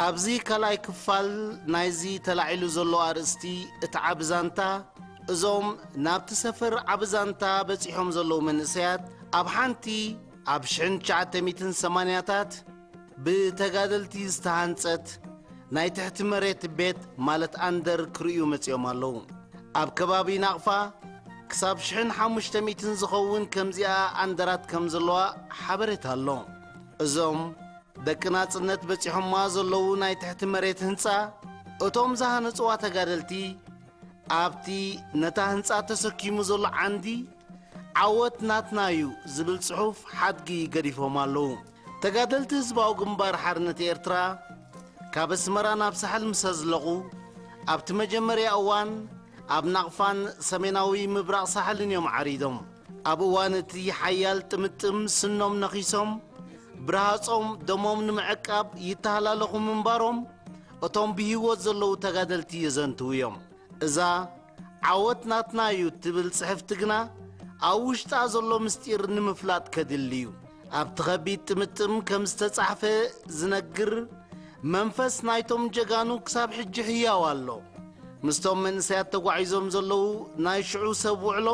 ኣብዚ ካልኣይ ክፋል ናይዚ ተላዒሉ ዘሎ ኣርእስቲ፣ እቲ ዓቢ ዛንታ፣ እዞም ናብቲ ሰፈር ዓቢ ዛንታ በጺሖም ዘለዉ መንእሰያት፣ ኣብ ሓንቲ ኣብ ሽሕን ትሽዓተ ሚእትን ሰማንያታት ብተጋደልቲ ዝተሃንጸት ናይ ትሕቲ መሬት ቤት፣ ማለት ኣንደር፣ ክርእዩ መጺኦም ኣለዉ። ኣብ ከባቢ ናቕፋ ክሳብ ሽሕን ሓሙሽተ ሚእትን ዝኸውን ከምዚኣ ኣንደራት ከም ዘለዋ ሓበሬታ ኣሎ። እዞም ደቂ ናጽነት በጺሖማ ዘለዉ ናይ ትሕቲ መሬት ህንጻ፣ እቶም ዝሃነጽዋ ተጋደልቲ፣ ኣብቲ ነታ ህንጻ ተሰኪሙ ዘሎ ዓንዲ፣ "ዓወት ናትና እዩ" ዝብል ጽሑፍ ሓድጊ ገዲፎም ኣለዉ። ተጋደልቲ ህዝባዊ ግንባር ሓርነት ኤርትራ፣ ካብ ኣስመራ ናብ ሳሕል ምስ ኣዝለቑ፣ ኣብቲ መጀመርያ እዋን ኣብ ናቕፋን ሰሜናዊ ምብራቕ ሳሕልን እዮም ዓሪዶም። ኣብ እዋን እቲ ሓያል ጥምጥም ስኖም ነኺሶም፣ ብረሃጾም ደሞም ንምዕቃብ ይተሃላለኹ ምንባሮም፣ እቶም ብህይወት ዘለዉ ተጋደልቲ የዘንትዉ እዮም። እዛ "ዓወት ናትና እዩ" እትብል ጽሕፍቲ ግና፣ ኣብ ውሽጣ ዘሎ ምስጢር ንምፍላጥ ከድሊ እዩ። ኣብቲ ከቢድ ጥምጥም ከም ዝተጻሕፈ ዝነግር መንፈስ ናይቶም ጀጋኑ ክሳብ ሕጂ ህያው ኣሎ። ምስቶም መንእሰያት ተጓዒዞም ዘለዉ ናይ ሽዑ ሰብ ውዕሎ፣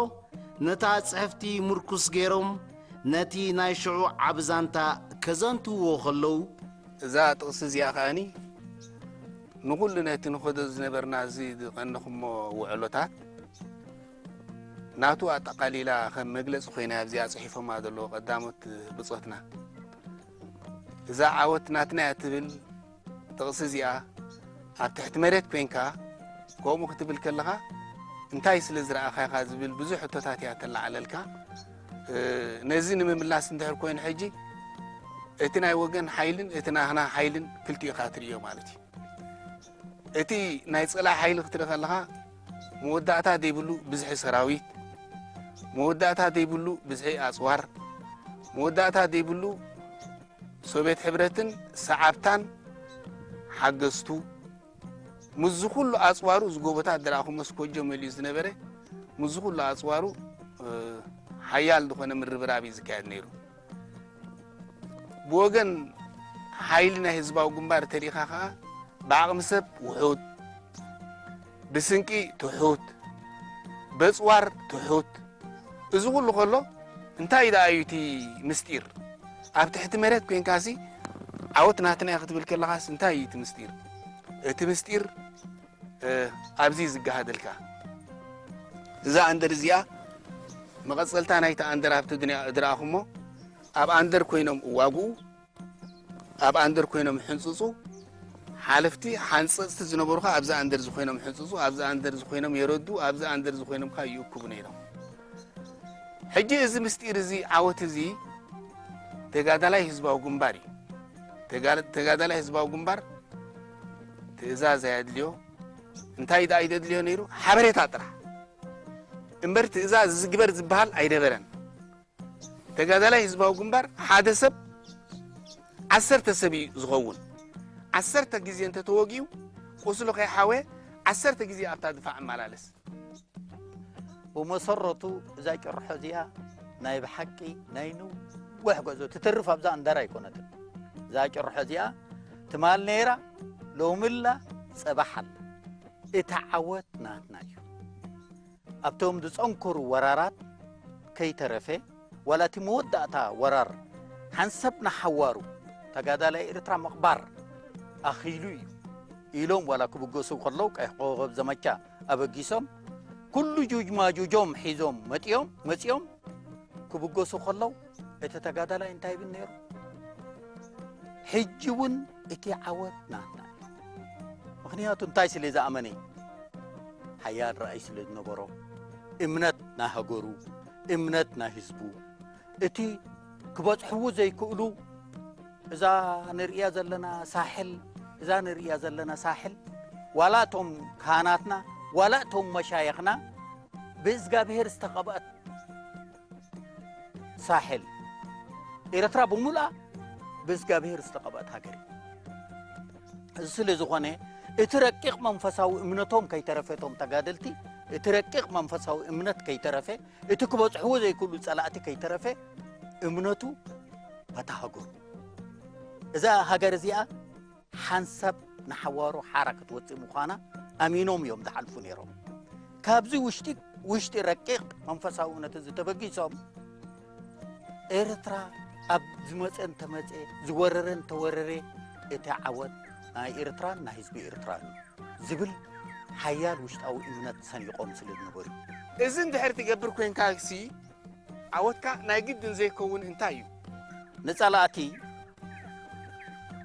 ነታ ጽሕፍቲ ምርኩስ ገይሮም፣ ነቲ ናይ ሽዑ ዓቢ ዛንታ ከዘንትውዎ ከለዉ፣ እዛ ጥቕሲ እዚኣ ከኣኒ ንኹሉ ነቲ ንኸዶ ዝነበርና እዚ ዝቐነኹሞ ውዕሎታት ናቱ ኣጠቓሊላ ከም መግለጺ ኮይና ኣብዚኣ ጽሒፎማ ዘለዉ ቀዳሞት ብጾትና። እዛ ዓወት ናትና እያ ትብል ጥቕሲ እዚኣ ኣብ ትሕቲ መሬት ኮይንካ ከምኡ ክትብል ከለኻ እንታይ ስለ ዝረኣኻ ኢኻ ዝብል ብዙሕ ሕቶታት እያ ተለዓለልካ። እ፣ ነዚ ንምምላስ እንድሕር ኮይኑ ሕጂ እቲ ናይ ወገን ሓይልን እቲ ናህና ሓይልን ክልቲኡ ኢኻ ትርእዮ ማለት እዩ። እቲ ናይ ጸላኢ ሓይሊ ክትርኢ ከለኻ መወዳእታ ዘይብሉ ብዝሒ ሰራዊት፣ መወዳእታ ዘይብሉ ብዝሒ ኣጽዋር፣ መወዳእታ ዘይብሉ ሶቬት ሕብረትን ሰዓብታን ሓገዝቱ፣ ምስዚ ኩሉ ኣጽዋሩ፣ እዚ ጎቦታት ዝረኣኹሞ ስኮጆ መሊኡ ዝነበረ፣ ምስዚ ኩሉ ኣጽዋሩ፣ እ፣ ሓያል ዝኾነ ምርብራብ እዩ ዝካየድ ነይሩ። ብወገን ሓይሊ ናይ ህዝባዊ ግንባር ተሪእኻ ኸኣ፣ ብዓቕሚ ሰብ ውሑድ፣ ብስንቂ ትሑት፣ በጽዋር ትሑት። እዚ ኩሉ ከሎ እንታይ ደኣ እዩ እቲ ምስጢር? ኣብ ትሕቲ መሬት ኮይንካሲ ዓወት ናትና እዩ ክትብል ከለኻስ እንታይ እዩ እቲ ምስጢር? እቲ ምስጢር፣ እ፣ ኣብዚ ዝገሃደልካ። እዛ ኣንደር እዚኣ መቐጸልታ ናይቲ ኣንደር ኣብቲ ድንያ-፣ ድረኣኹሞ፣ ኣብ ኣንደር ኮይኖም እዋግኡ፣ ኣብ ኣንደር ኮይኖም ሕንጽጹ፣ ሓለፍቲ ሓንጸጽቲ ዝነበሩ ኸኣ ኣብዛ ኣንደር ዝኾይኖም ሕንጽጹ፣ ኣብዛ ኣንደር ዝኾይኖም የረዱ፣ ኣብዛ ኣንደር ዝኾይኖም ኸኣ ይእክቡ ነይሮም። ሕጂ እዚ ምስጢር እዚ፣ ዓወት እዚ ተጋዳላይ ህዝባዊ ግንባር እዩ። ተጋ-፣ ተጋዳላይ ህዝባዊ ግንባር ትእዛዝ ኣየድልዮ። እንታይ ደኣ እዩ ዘድልዮ ነይሩ? ሓበሬታ ጥራሕ። እምበር ትእዛዝ እዚ ግበር ዝበሃል ኣይነበረን። ተጋዳላይ ህዝባዊ ግንባር ሓደ ሰብ ዓሰርተ ሰብ እዩ ዝኸውን። ዓሰርተ ግዜ እንተተወጊኡ፣ ቁስሉ ከይሓወየ ዓሰርተ ግዜ ኣብታ ድፋዕ እመላለስ። ብመሰረቱ እዛ ጭርሖ እዚኣ ናይ ብሓቂ ናይ ነዊሕ ጉዕዞ ትተርፍ ኣብዛ ኣንደር ኣይኮነትን። እዛ ጭርሖ እዚኣ ትማል ነይራ፣ ሎምላ፣ ጽባሕ ኣላ። እታ ዓወት ናትና እዩ። ኣብቶም ዝጸንከሩ ወራራት ከይተረፈ፣ ዋላ እቲ መወዳእታ ወራር ሓንሳብ ንሓዋሩ ተጋዳላይ ኤርትራ ምቕባር ኣኽኢሉ እዩ ኢሎም ዋላ ክብገሱ ከለዉ፣ ቀይሕ ኮኸብ ዘመቻ ኣበጊሶም፣ ኩሉ ጁጅ ማጁጆም ሒዞም መጢኦም፣ መጺኦም ክብገሱ ከለዉ፣ እቲ ተጋዳላይ እንታይ ይብል ነይሩ? ሕጂ እውን እቲ ዓወት ናትና እዩ። ምኽንያቱ እንታይ ስለ ዝኣመነ? ሓያል ራእይ ስለ ዝነበሮ፣ እምነት ናይ ሃገሩ፣ እምነት ናይ ህዝቡ፣ እቲ ክበጽሕዎ ዘይክእሉ፣ እዛ ንርእያ ዘለና ሳሕል፣ እዛ ንርእያ ዘለና ሳሕል፣ ዋላ እቶም ካህናትና፣ ዋላ እቶም መሻየኽና ብእዝጋብሄር ዝተቐብአት ሳሕል፣ ኤርትራ ብምሉኣ ብእዝጋብሄር ዝተቐብአት ሃገር እዩ። እዚ ስለ ዝኾነ፣ እቲ ረቂቕ መንፈሳዊ እምነቶም ከይተረፈ፣ እቶም ተጋደልቲ፣ እቲ ረቂቕ መንፈሳዊ እምነት ከይተረፈ፣ እቲ ክበጽሕዎ ዘይክእሉ ጸላእቲ ከይተረፈ፣ እምነቱ በታ ሃገሩ። እዛ ሃገር እዚኣ ሓንሳብ ንሓዋሩ ሓራ ክትወፅእ ምዃና ኣሚኖም እዮም ዝሓልፉ ነይሮም። ካብዚ ውሽጢ ውሽጢ ረቂቕ መንፈሳዊ እውነት እዚ ተበጊሶም ኤርትራ ኣብ ዝመፀ እንተመፀ ዝወረረ እንተወረረ እቲ ዓወት ናይ ኤርትራን ናይ ህዝቢ ኤርትራን እዩ ዝብል ሓያል ውሽጣዊ እምነት ሰኒቖም ስለ ዝነበሩ። እዚ እንድሕር ትገብር ኮይንካ ሲ ዓወትካ ናይ ግድን ዘይከውን እንታይ እዩ? ንጸላእቲ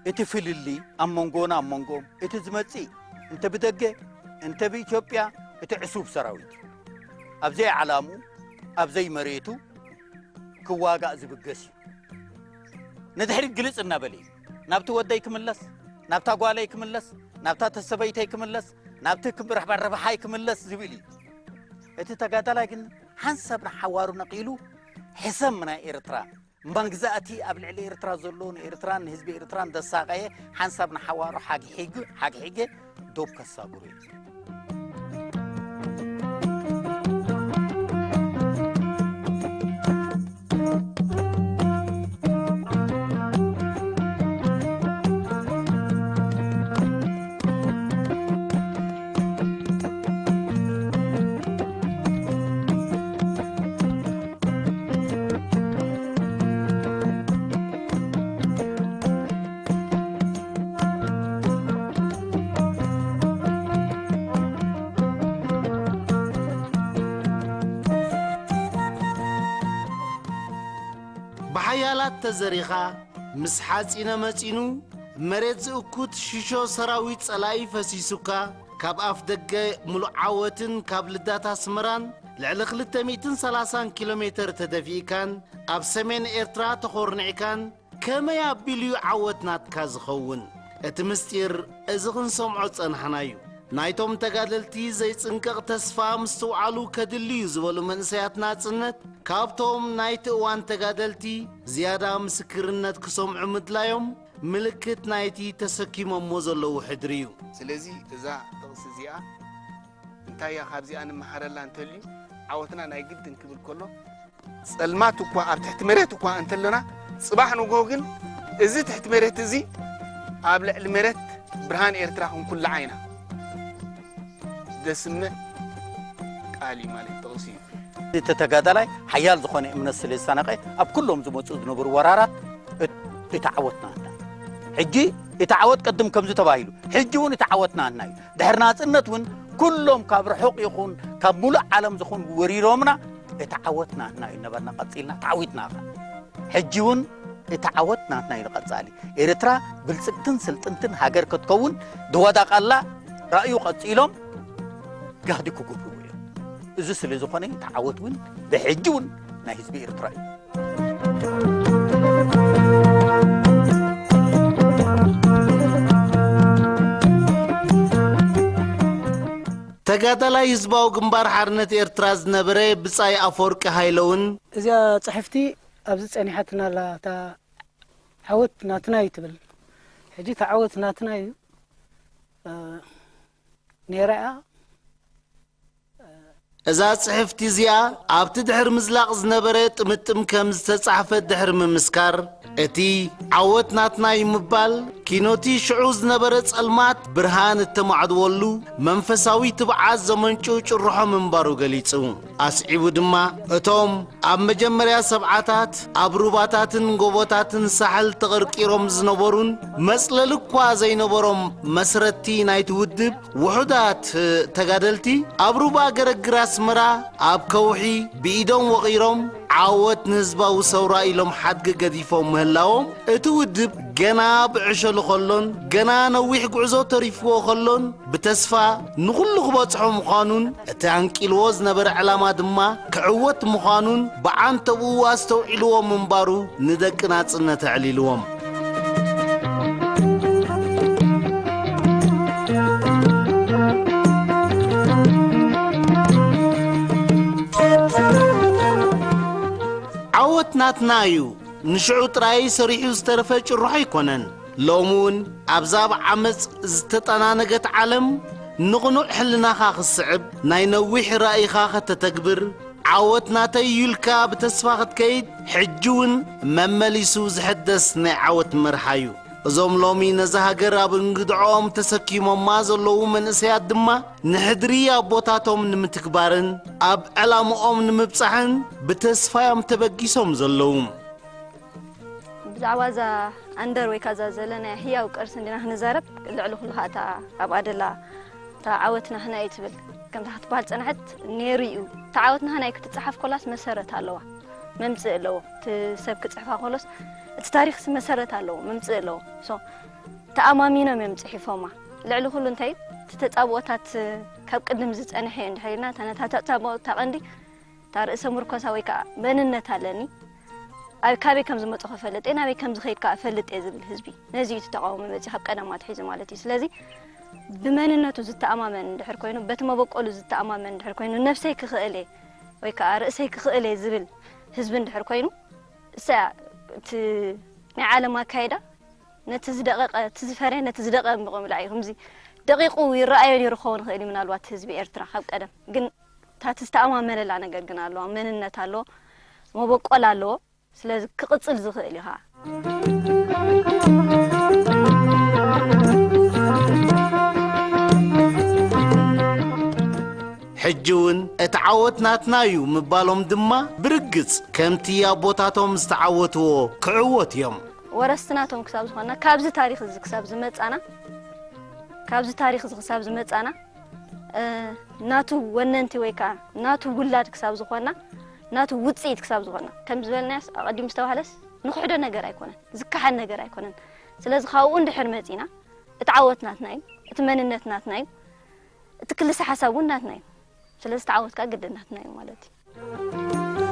እቲ ፍልሊ ኣብ መንጎና ኣብ መንጎም እቲ ዝመጽእ እንተ ብደገ እንተ ብኢትዮጵያ እቲ ዕሱብ ሰራዊት እዩ። ኣብ ዘይዓላሙ ኣብ ዘይመሬቱ ክዋጋእ ዝብገስ እዩ። ንድሕሪት ግልጽ እናበለ እዩ። ናብቲ ወደይ ክምለስ፣ ናብታ ጓለይ ክምለስ፣ ናብታ ተሰበይተይ ክምለስ፣ ናብቲ ክብርሕባር ረብሓይ ክምለስ ዝብል እዩ። እቲ ተጋዳላይ ግን ሓንሳብ ንሓዋሩ ነቒሉ ሕሰም ናይ ኤርትራ መግዛእቲ ኣብ ልዕሊ ኤርትራ ዘሎ ንኤርትራን ንህዝቢ ኤርትራን ዘሳቐየ ሓንሳብ ንሓዋሩ ሓግሒጉ ሓግሒገ ዶብ ከሳጉሩ እዩ። ብሓያላት ተዘሪኻ፣ ምስ ሓጺነ መጺኑ መሬት ዝእኩት ሽሾ ሰራዊት ጸላኢ ፈሲሱካ፣ ካብ ኣፍ ደገ ሙሉእ ዓወትን ካብ ልዳት ኣስመራን ልዕሊ ክልተ ሚእትን ሰላሳን ኪሎ ሜተር ተደፊእካን ኣብ ሰሜን ኤርትራ ተኾርኒዕካን ከመይ ኣቢሉ'ዩ ዓወት ናትካ ዝኸውን? እቲ ምስጢር እዚ ክንሰምዖ ዝጸናሕና'ዩ። ናይቶም ተጋደልቲ ዘይጽንቀቕ ተስፋ ምስትውዓሉ ከድሊ እዩ ዝበሉ መንእሰያት ናጽነት፣ ካብቶም ናይቲ እዋን ተጋደልቲ ዝያዳ ምስክርነት ክሰምዑ ምድላዮም ምልክት ናይቲ ተሰኪሞሞ ዘለዉ ሕድሪ እዩ። ስለዚ እዛ ጥቕሲ እዚኣ እንታይ እያ ካብዚኣ ንመሃረላ እንተልዩ፣ ዓወትና ናይ ግድን ክብል ከሎ፣ ጸልማት እኳ ኣብ ትሕቲ መሬት እኳ እንተለና፣ ጽባሕ ንግሆ ግን እዚ ትሕቲ መሬት እዚ ኣብ ልዕሊ መሬት ብርሃን ኤርትራ ክንኩልዓ ኢና። ዘስምዕ ቃል እዩ ማለት ጥቕሲ እዩ። እቲ ተጋዳላይ ሓያል ዝኾነ እምነት ስለ ዝሰነቐ፣ ኣብ ኩሎም ዝመጹ ዝነበሩ ወራራት እት-፣ እቲ ዓወት ናትና። ሕጂ እቲ ዓወት ቅድም ከምዚ ተባሂሉ፣ ሕጂ እውን እቲ ዓወት ናትና እዩ። ድሕሪ ናጽነት እውን ኩሎም ካብ ርሑቕ ይኹን ካብ ሙሉእ ዓለም ዝኾን ወሪሮምና፣ እቲ ዓወት ናትና እዩ። ነበርና ቀጺልና ተዓዊትና ኸ። ሕጂ እውን እቲ ዓወት ናትና እዩ ቀጻሊ። ኤርትራ ብልጽግትን ስልጥንትን ሃገር ክትከውን ዝወዳቐላ ራእዩ ቀጺሎም ጋህዲ ክጉብርዎ እዮም። እዚ ስለ ዝኾነ እቲ ዓወት እውን ብሕጂ እውን ናይ ህዝቢ ኤርትራ እዩ። ተጋዳላይ ህዝባዊ ግንባር ሓርነት ኤርትራ ዝነበረ ብጻይ ኣፈወርቂ ሃይለ እውን እዚኣ ጽሕፍቲ ኣብዚ ጸኒሓትና ኣላ፣ እታ ዓወት ናትና እዩ ትብል። ሕጂ እታ ዓወት ናትና እዩ፣ እ፣ ነይራ እያ። እዛ ጽሕፍቲ እዚኣ ኣብቲ ድሕሪ ምዝላቕ ዝነበረ ጥምጥም ከም ዝተጻሕፈት ድሕሪ ምምስካር፣ እቲ ዓወት ናትና እዩ ምባል፣ ኪኖቲ ሽዑ ዝነበረ ጸልማት ብርሃን እተማዕድወሉ መንፈሳዊ ትብዓት ዘመንጩ ጭርሖ ምንባሩ ገሊጹ። ኣስዒቡ ድማ፣ እቶም ኣብ መጀመርያ ሰብዓታት ኣብ ሩባታትን ጎቦታትን ሳሕል ተቐርቂሮም ዝነበሩን መጽለሊ እኳ ዘይነበሮም መስረትቲ ናይቲ ውድብ ውሑዳት ተጋደልቲ ኣብ ሩባ ገረግር ኣስመራ ኣብ ከውሒ ብኢዶም ወቒሮም ዓወት ንህዝባዊ ሰውራ ኢሎም ሓድጊ ገዲፎም ምህላዎም፣ እቲ ውድብ ገና ብዕሸሉ ከሎን ገና ነዊሕ ጉዕዞ ተሪፍዎ ከሎን ብተስፋ ንኹሉ ክበጽሖ ምዃኑን እቲ ኣንቂልዎ ዝነበረ ዕላማ ድማ ክዕወት ምዃኑን ብዓንተብኡ ኣስተውዒልዎ ምንባሩ ንደቂ ናጽነት ኣዕሊልዎም። ዓወት ናትና እዩ። ንሽዑ ጥራይ ሰሪሑ ዝተረፈ ጭርሖ ኣይኮነን። ሎሚ እውን ኣብዛ ብዓመጽ ዝተጠናነገት ዓለም ንቕኑዕ ሕልናኻ ክትስዕብ፣ ናይ ነዊሕ ራእይኻ ከተተግብር፣ ዓወት ናተይ እዩ ኢልካ ብተስፋ ክትከይድ፣ ሕጂ እውን መመሊሱ ዝሕደስ ናይ ዓወት መርሓ እዩ። እዞም ሎሚ ነዛ ሃገር ኣብ እንግድዖም ተሰኪሞማ ዘለዉ መንእሰያት ድማ ንሕድሪ ኣቦታቶም ንምትግባርን ኣብ ዕላምኦም ንምብጻሕን ብተስፋ እዮም ተበጊሶም ዘለዉ። ብዛዕባ እዛ ኣንደር ወይ ካዛ ዘለና ህያው ቅርሲ እንዲና ክንዛረብ ልዕሊ ኩሉ ከዓ እታ ኣብኣ ደላ እታ ዓወትና ህናይ ትብል ከምታ ክትበሃል ፀናሕት ነይሩ እዩ። እታ ዓወትና ህናይ ክትፀሓፍ ኮላስ መሰረት ኣለዋ፣ መምፅእ ኣለዎ። እቲ ሰብ ክፅሕፋ ኮሎስ እቲ ታሪክ መሰረት ኣለዎ፣ መምፅእ ኣለዎ። ተኣማሚኖም እዮም ፅሒፎማ። ልዕሊ ኩሉ እንታይ እቲ ተፃብኦታት ካብ ቅድም ዝፀንሐ እዩ እንድሕር ኢልና እታ ነታ ተፃብኦታ ቀንዲ እታ ርእሰ ምርኮሳ ወይ ከዓ መንነት ኣለኒ፣ ኣብ ካበይ ከም ዝመፁ ክፈልጥ እየ፣ ናበይ ከም ዝኸይድ ከዓ እፈልጥ እየ ዝብል ህዝቢ ነዚ እዩ እቲ ተቃውሞ መፂ ካብ ቀደም ኣትሒዙ ማለት እዩ። ስለዚ ብመንነቱ ዝተኣማመን እንድሕር ኮይኑ፣ በቲ መበቆሉ ዝተኣማመን እንድሕር ኮይኑ፣ ነብሰይ ክኽእል እየ ወይ ከዓ ርእሰይ ክኽእል እየ ዝብል ህዝቢ እንድሕር ኮይኑ፣ እሳ እቲ ናይ ዓለም ኣካይዳ ነቲ ዝደቐቐ እቲ ዝፈረየ ነቲ ዝደቐ ምቕምላዕ እዩ። ከምዚ ደቂቑ ይረኣዮ ነይሩ ክኸውን ይኽእል እዩ ምናልባት ህዝቢ ኤርትራ ካብ ቀደም ግን ታቲ ዝተኣማመነላ ነገር ግን ኣለዋ መንነት ኣለዎ መበቆል ኣለዎ ስለዚ ክቕፅል ዝኽእል እዩ ከዓ ሕጂ እውን እቲ ዓወት ናትና እዩ ምባሎም ድማ ብርግጽ ከምቲ ኣቦታቶም ዝተዓወትዎ ክዕወት እዮም። ወረስቲ ናቶም ክሳብ ዝኾንና ካብዚ ታሪኽ እዚ ክሳብ ዝመጻና ካብዚ ታሪኽ እዚ ክሳብ ዝመጻና ናቱ ወነንቲ ወይ ከዓ ናቱ ውላድ ክሳብ ዝኾንና ናቱ ውፅኢት ክሳብ ዝኾንና ከም ዝበልናያስ ኣቐዲሙ ዝተባህለስ ንክሕዶ ነገር ኣይኮነን ዝከሓድ ነገር ኣይኮነን። ስለዚ ካብኡ እንድሕር መፂና እቲ ዓወት ናትና እዩ፣ እቲ መንነት ናትና እዩ፣ እቲ ክልሰ ሓሳብ እውን ናትና እዩ። ስለዚ እቲ ዓወት ከዓ ግድን ናትና እዩ ማለት እዩ።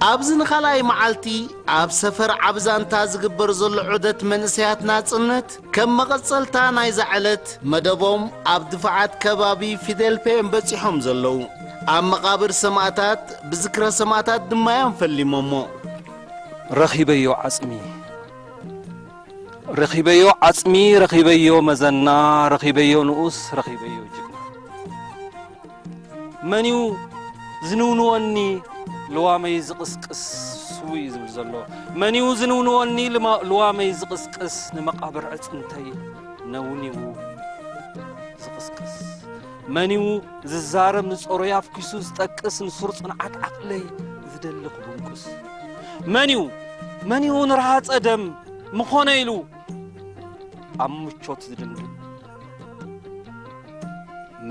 ኣብዚ ንኻልኣይ መዓልቲ ኣብ ሰፈር ዓብዛንታ ዝግበር ዘሎ ዑደት መንእሰያት ናጽነት ከም መቐጸልታ ናይዛ ዕለት መደቦም ኣብ ድፋዓት ከባቢ ፊደል ፔ እዮም በጺሖም ዘለዉ። ኣብ መቓብር ሰማእታት ብዝክረ ሰማእታት ድማ እዮም ፈሊሞሞ። ረኺበዮ ዓጽሚ ረኺበዮ ዓጽሚ ረኺበዮ መዘና ረኺበዮ ንኡስ ረኺበዮ ጅግና። መንዩ ዝንውንወኒ ልዋመይ ዝቕስቅስ ስዉእ እዩ ዝብል ዘሎ? መንዩ ዝንውንወኒ ልዋመይ ዝቕስቅስ ንመቓብር ዕጽምተይ ነውኒዉ ዝቕስቅስ? መንዩ ዝዛረብ ንጸሮይ ኣፍኪሱ ዝጠቅስ ንሱር ጽንዓት ዓቕለይ ዝደሊ ክቡንቁስ? መንዩ መንዩ ንረሃጸ ደም ምኾነ ኢሉ ኣብ ምቾት ዝድምድም?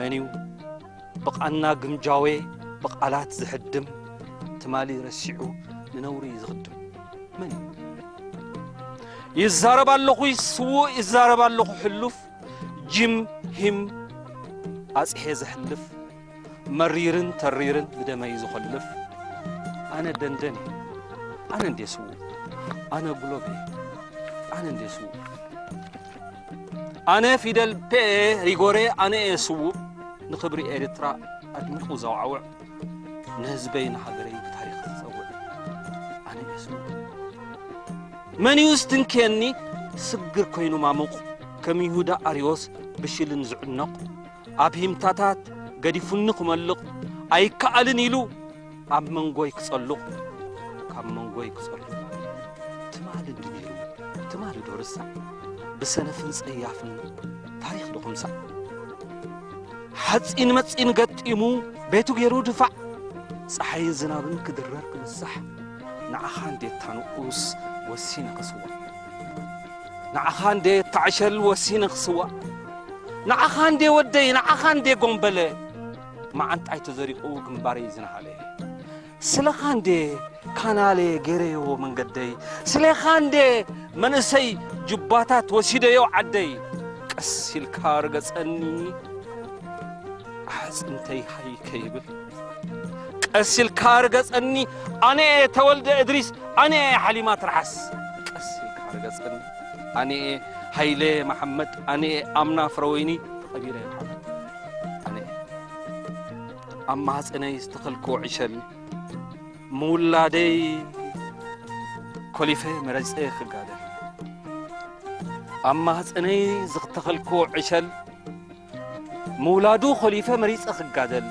መንዩ ብቓና ግምጃዌ ብቓላት ዝሕድም ትማሊ ረሲዑ ንነውሪ ዝኽድም? መን እዩ? ይዛረብ ኣለኹ ይስውእ ይዛረብ ኣለኹ ሕሉፍ ጅም ሂም ኣጽሔ ዘሕልፍ መሪርን ተሪርን ብደመይ ዝኾልፍ ኣነ ደንደን እየ ኣነ እንዴ ስውእ ኣነ ጉሎብ እየ ኣነ እንዴ ስውእ ኣነ ፊደል ፔ ሪጎሬ ኣነ እየ ስውእ ንኽብሪ ኤርትራ ኣድሚቑ ዘዋዕውዕ ንህዝበይ ንሃገረይ ብታሪኽ ዝጸውዕ ኣነ እየ ስውእ መን እዩ ዝትንክየኒ ስግር ኮይኑ ማሙቕ ከም ይሁዳ ኣርዮስ ብሽልን ዝዕነቕ ኣብ ሂምታታት ገዲፉኒ ክመልቕ ኣይከኣልን ኢሉ ኣብ መንጎይ ክጸሉቕ ካብ መንጎይ ክጸሉቕ ትማሊ እንዲ ነይሩ ትማሊ ዶ ርሳዕ ብሰነፍን ጸያፍን ታሪኽ ዶ ክምሳዕ ሓጺን መጺን ገጢሙ ቤቱ ገይሩ ድፋዕ ጸሓይን ዝናብን ክድረር ክንሳሕ ንዓኻ እንዴታ ንኡስ ወሲነ ክስዋእ ንዓኻ እንዴ ታዕሸል ወሲነ ክስዋእ ንዓኻ እንዴ ወደይ ንዓኻ እንዴ ጎምበለ መዓንጣይ ተዘሪቑ ግንባረይ ዝነሃለ ስለኻ እንዴ ካናለ ገይረዮ መንገደይ ስለኻ እንዴ መንእሰይ ጅባታት ወሲደዮ ዓደይ ቀስ ኢልካ ርገጸኒ ኣሕጽንተይ ሃይ ከይብል ቀስ ኢልካ ርገጸኒ ኣነ እየ ተወልደ እድሪስ ኣነ እየ ሓሊማ ትርሓስ ቀስ ኢልካ ርገጸኒ ኣነ እየ ሃይለ መሓመድ ኣነ እየ ኣምና ፍረወይኒ ተቐቢረ እየ መሓመድ ኣነ እየ ኣብ ማህፀነይ ዝተኸልክዎ ዕሸል ምውላደይ ኮሊፈ መረፀ ክጋደል። ኣብ ማህፀነይ ዝተኸልክዎ ዕሸል ምውላዱ ኮሊፈ መሪፀ ክጋደል።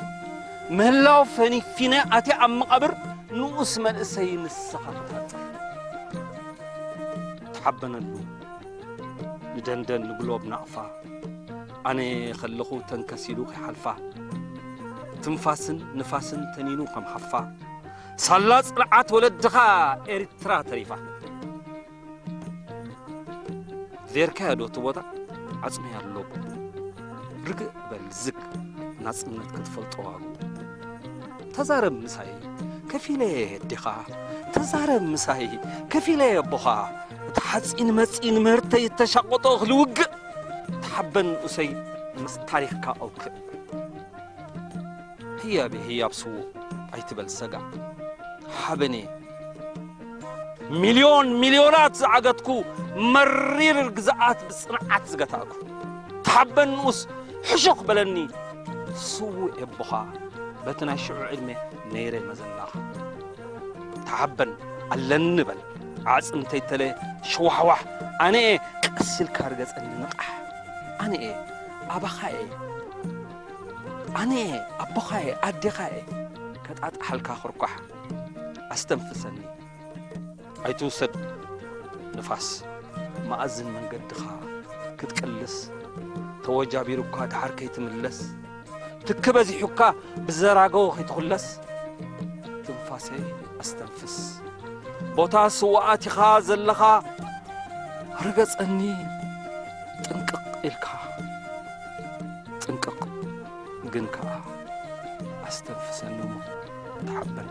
ምህላው ፈኒፊነ ኣትየ ኣብ መቓብር ንኡስ መንእሰይ ንስኻ ክትሓፅር። ተሓበነሉ ንደንደን ንግሎብ ናቕፋ። ኣነ ከለኹ ተንከሲሉ ከይሓልፋ። ትንፋስን ንፋስን ተኒኑ ከም ሃፋ። ሳላ ጽንዓት ወለድኻ ኤርትራ ተሪፋ። ዜርካዮ ዶ እቲ ቦታ? ዓጽመይ ኣሎ። ርግእ በል ዝግ ናጽነት ክትፈልጦ ዋግኡ። ተዛረብ ምሳይ ከፊለ የዲኻ። ተዛረብ ምሳይ ከፊለ የቦኻ። እቲ ሓጺን መጺን ምህርተይ እተሻቆጦ ክልውግእ። ተሓበን ንኡሰይ ምስ ታሪኽካ ኣውክእ። ህያብ ህያብ ስዉእ ኣይትበል ሰጋ። ሓበኔ ሚልዮን ሚልዮናት ዝዓገትኩ መሪር ግዝኣት ብጽንዓት ዝገታእኩ። ተሓበን ንኡስ ሕሹኽ በለኒ ስዉእ የቦኻ። በቲ ናይ ሽዑ ዕድመ ነይረ መዘናኻ። ተሓበን ኣለኒ በል ዓጽምተይ ተለ ሽዋሕዋሕ። ኣነኤ ቀስ ኢልካ ርገጸኒ ንቓሕ። ኣነኤ ኣባኻኤ ኣነኤ ኣቦኻኤ ኣዴኻኤ ከጣጥሓልካ ክርኳሕ። ኣስተንፍሰኒ ኣይትውሰድ ንፋስ። መኣዝን መንገድኻ ክትቅልስ ተወጃቢሩካ ደሓር ከይትምለስ። ትኪ በዚሑካ ብዘራጎ ከይትኹለስ። ትንፋሰይ ኣስተንፍስ ቦታ ስውኣት ኢኻ ዘለኻ። ርገጸኒ ጥንቅቕ ኢልካ። ጥንቅቕ ግን ከኣ ኣስተንፍሰኒ እሞ ተሓበን።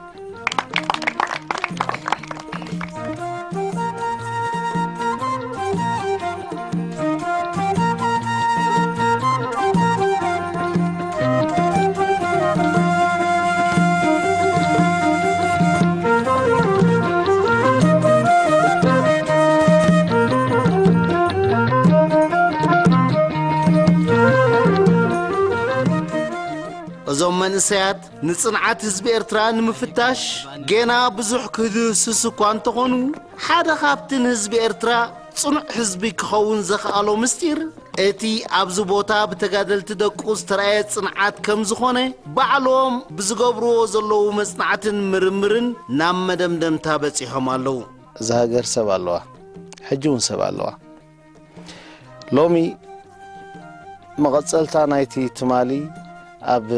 እዞም መንእሰያት ንጽንዓት ህዝቢ ኤርትራ ንምፍታሽ ጌና ብዙሕ ክድህስሱ እኳ እንተኾኑ፣ ሓደ ካብቲ ንህዝቢ ኤርትራ ጽኑዕ ህዝቢ ክኸውን ዘኽኣሎ ምስጢር፣ እቲ ኣብዚ ቦታ ብተጋደልቲ ደቁ ዝተራእየ ጽንዓት ከም ዝኾነ፣ ባዕሎም ብዝገብርዎ ዘለዉ መጽናዕትን ምርምርን ናብ መደምደምታ በጺሖም ኣለዉ። እዛ ሃገር ሰብ ኣለዋ፣ ሕጂ እውን ሰብ ኣለዋ። ሎሚ መቐጸልታ ናይቲ ትማሊ ኣብ፣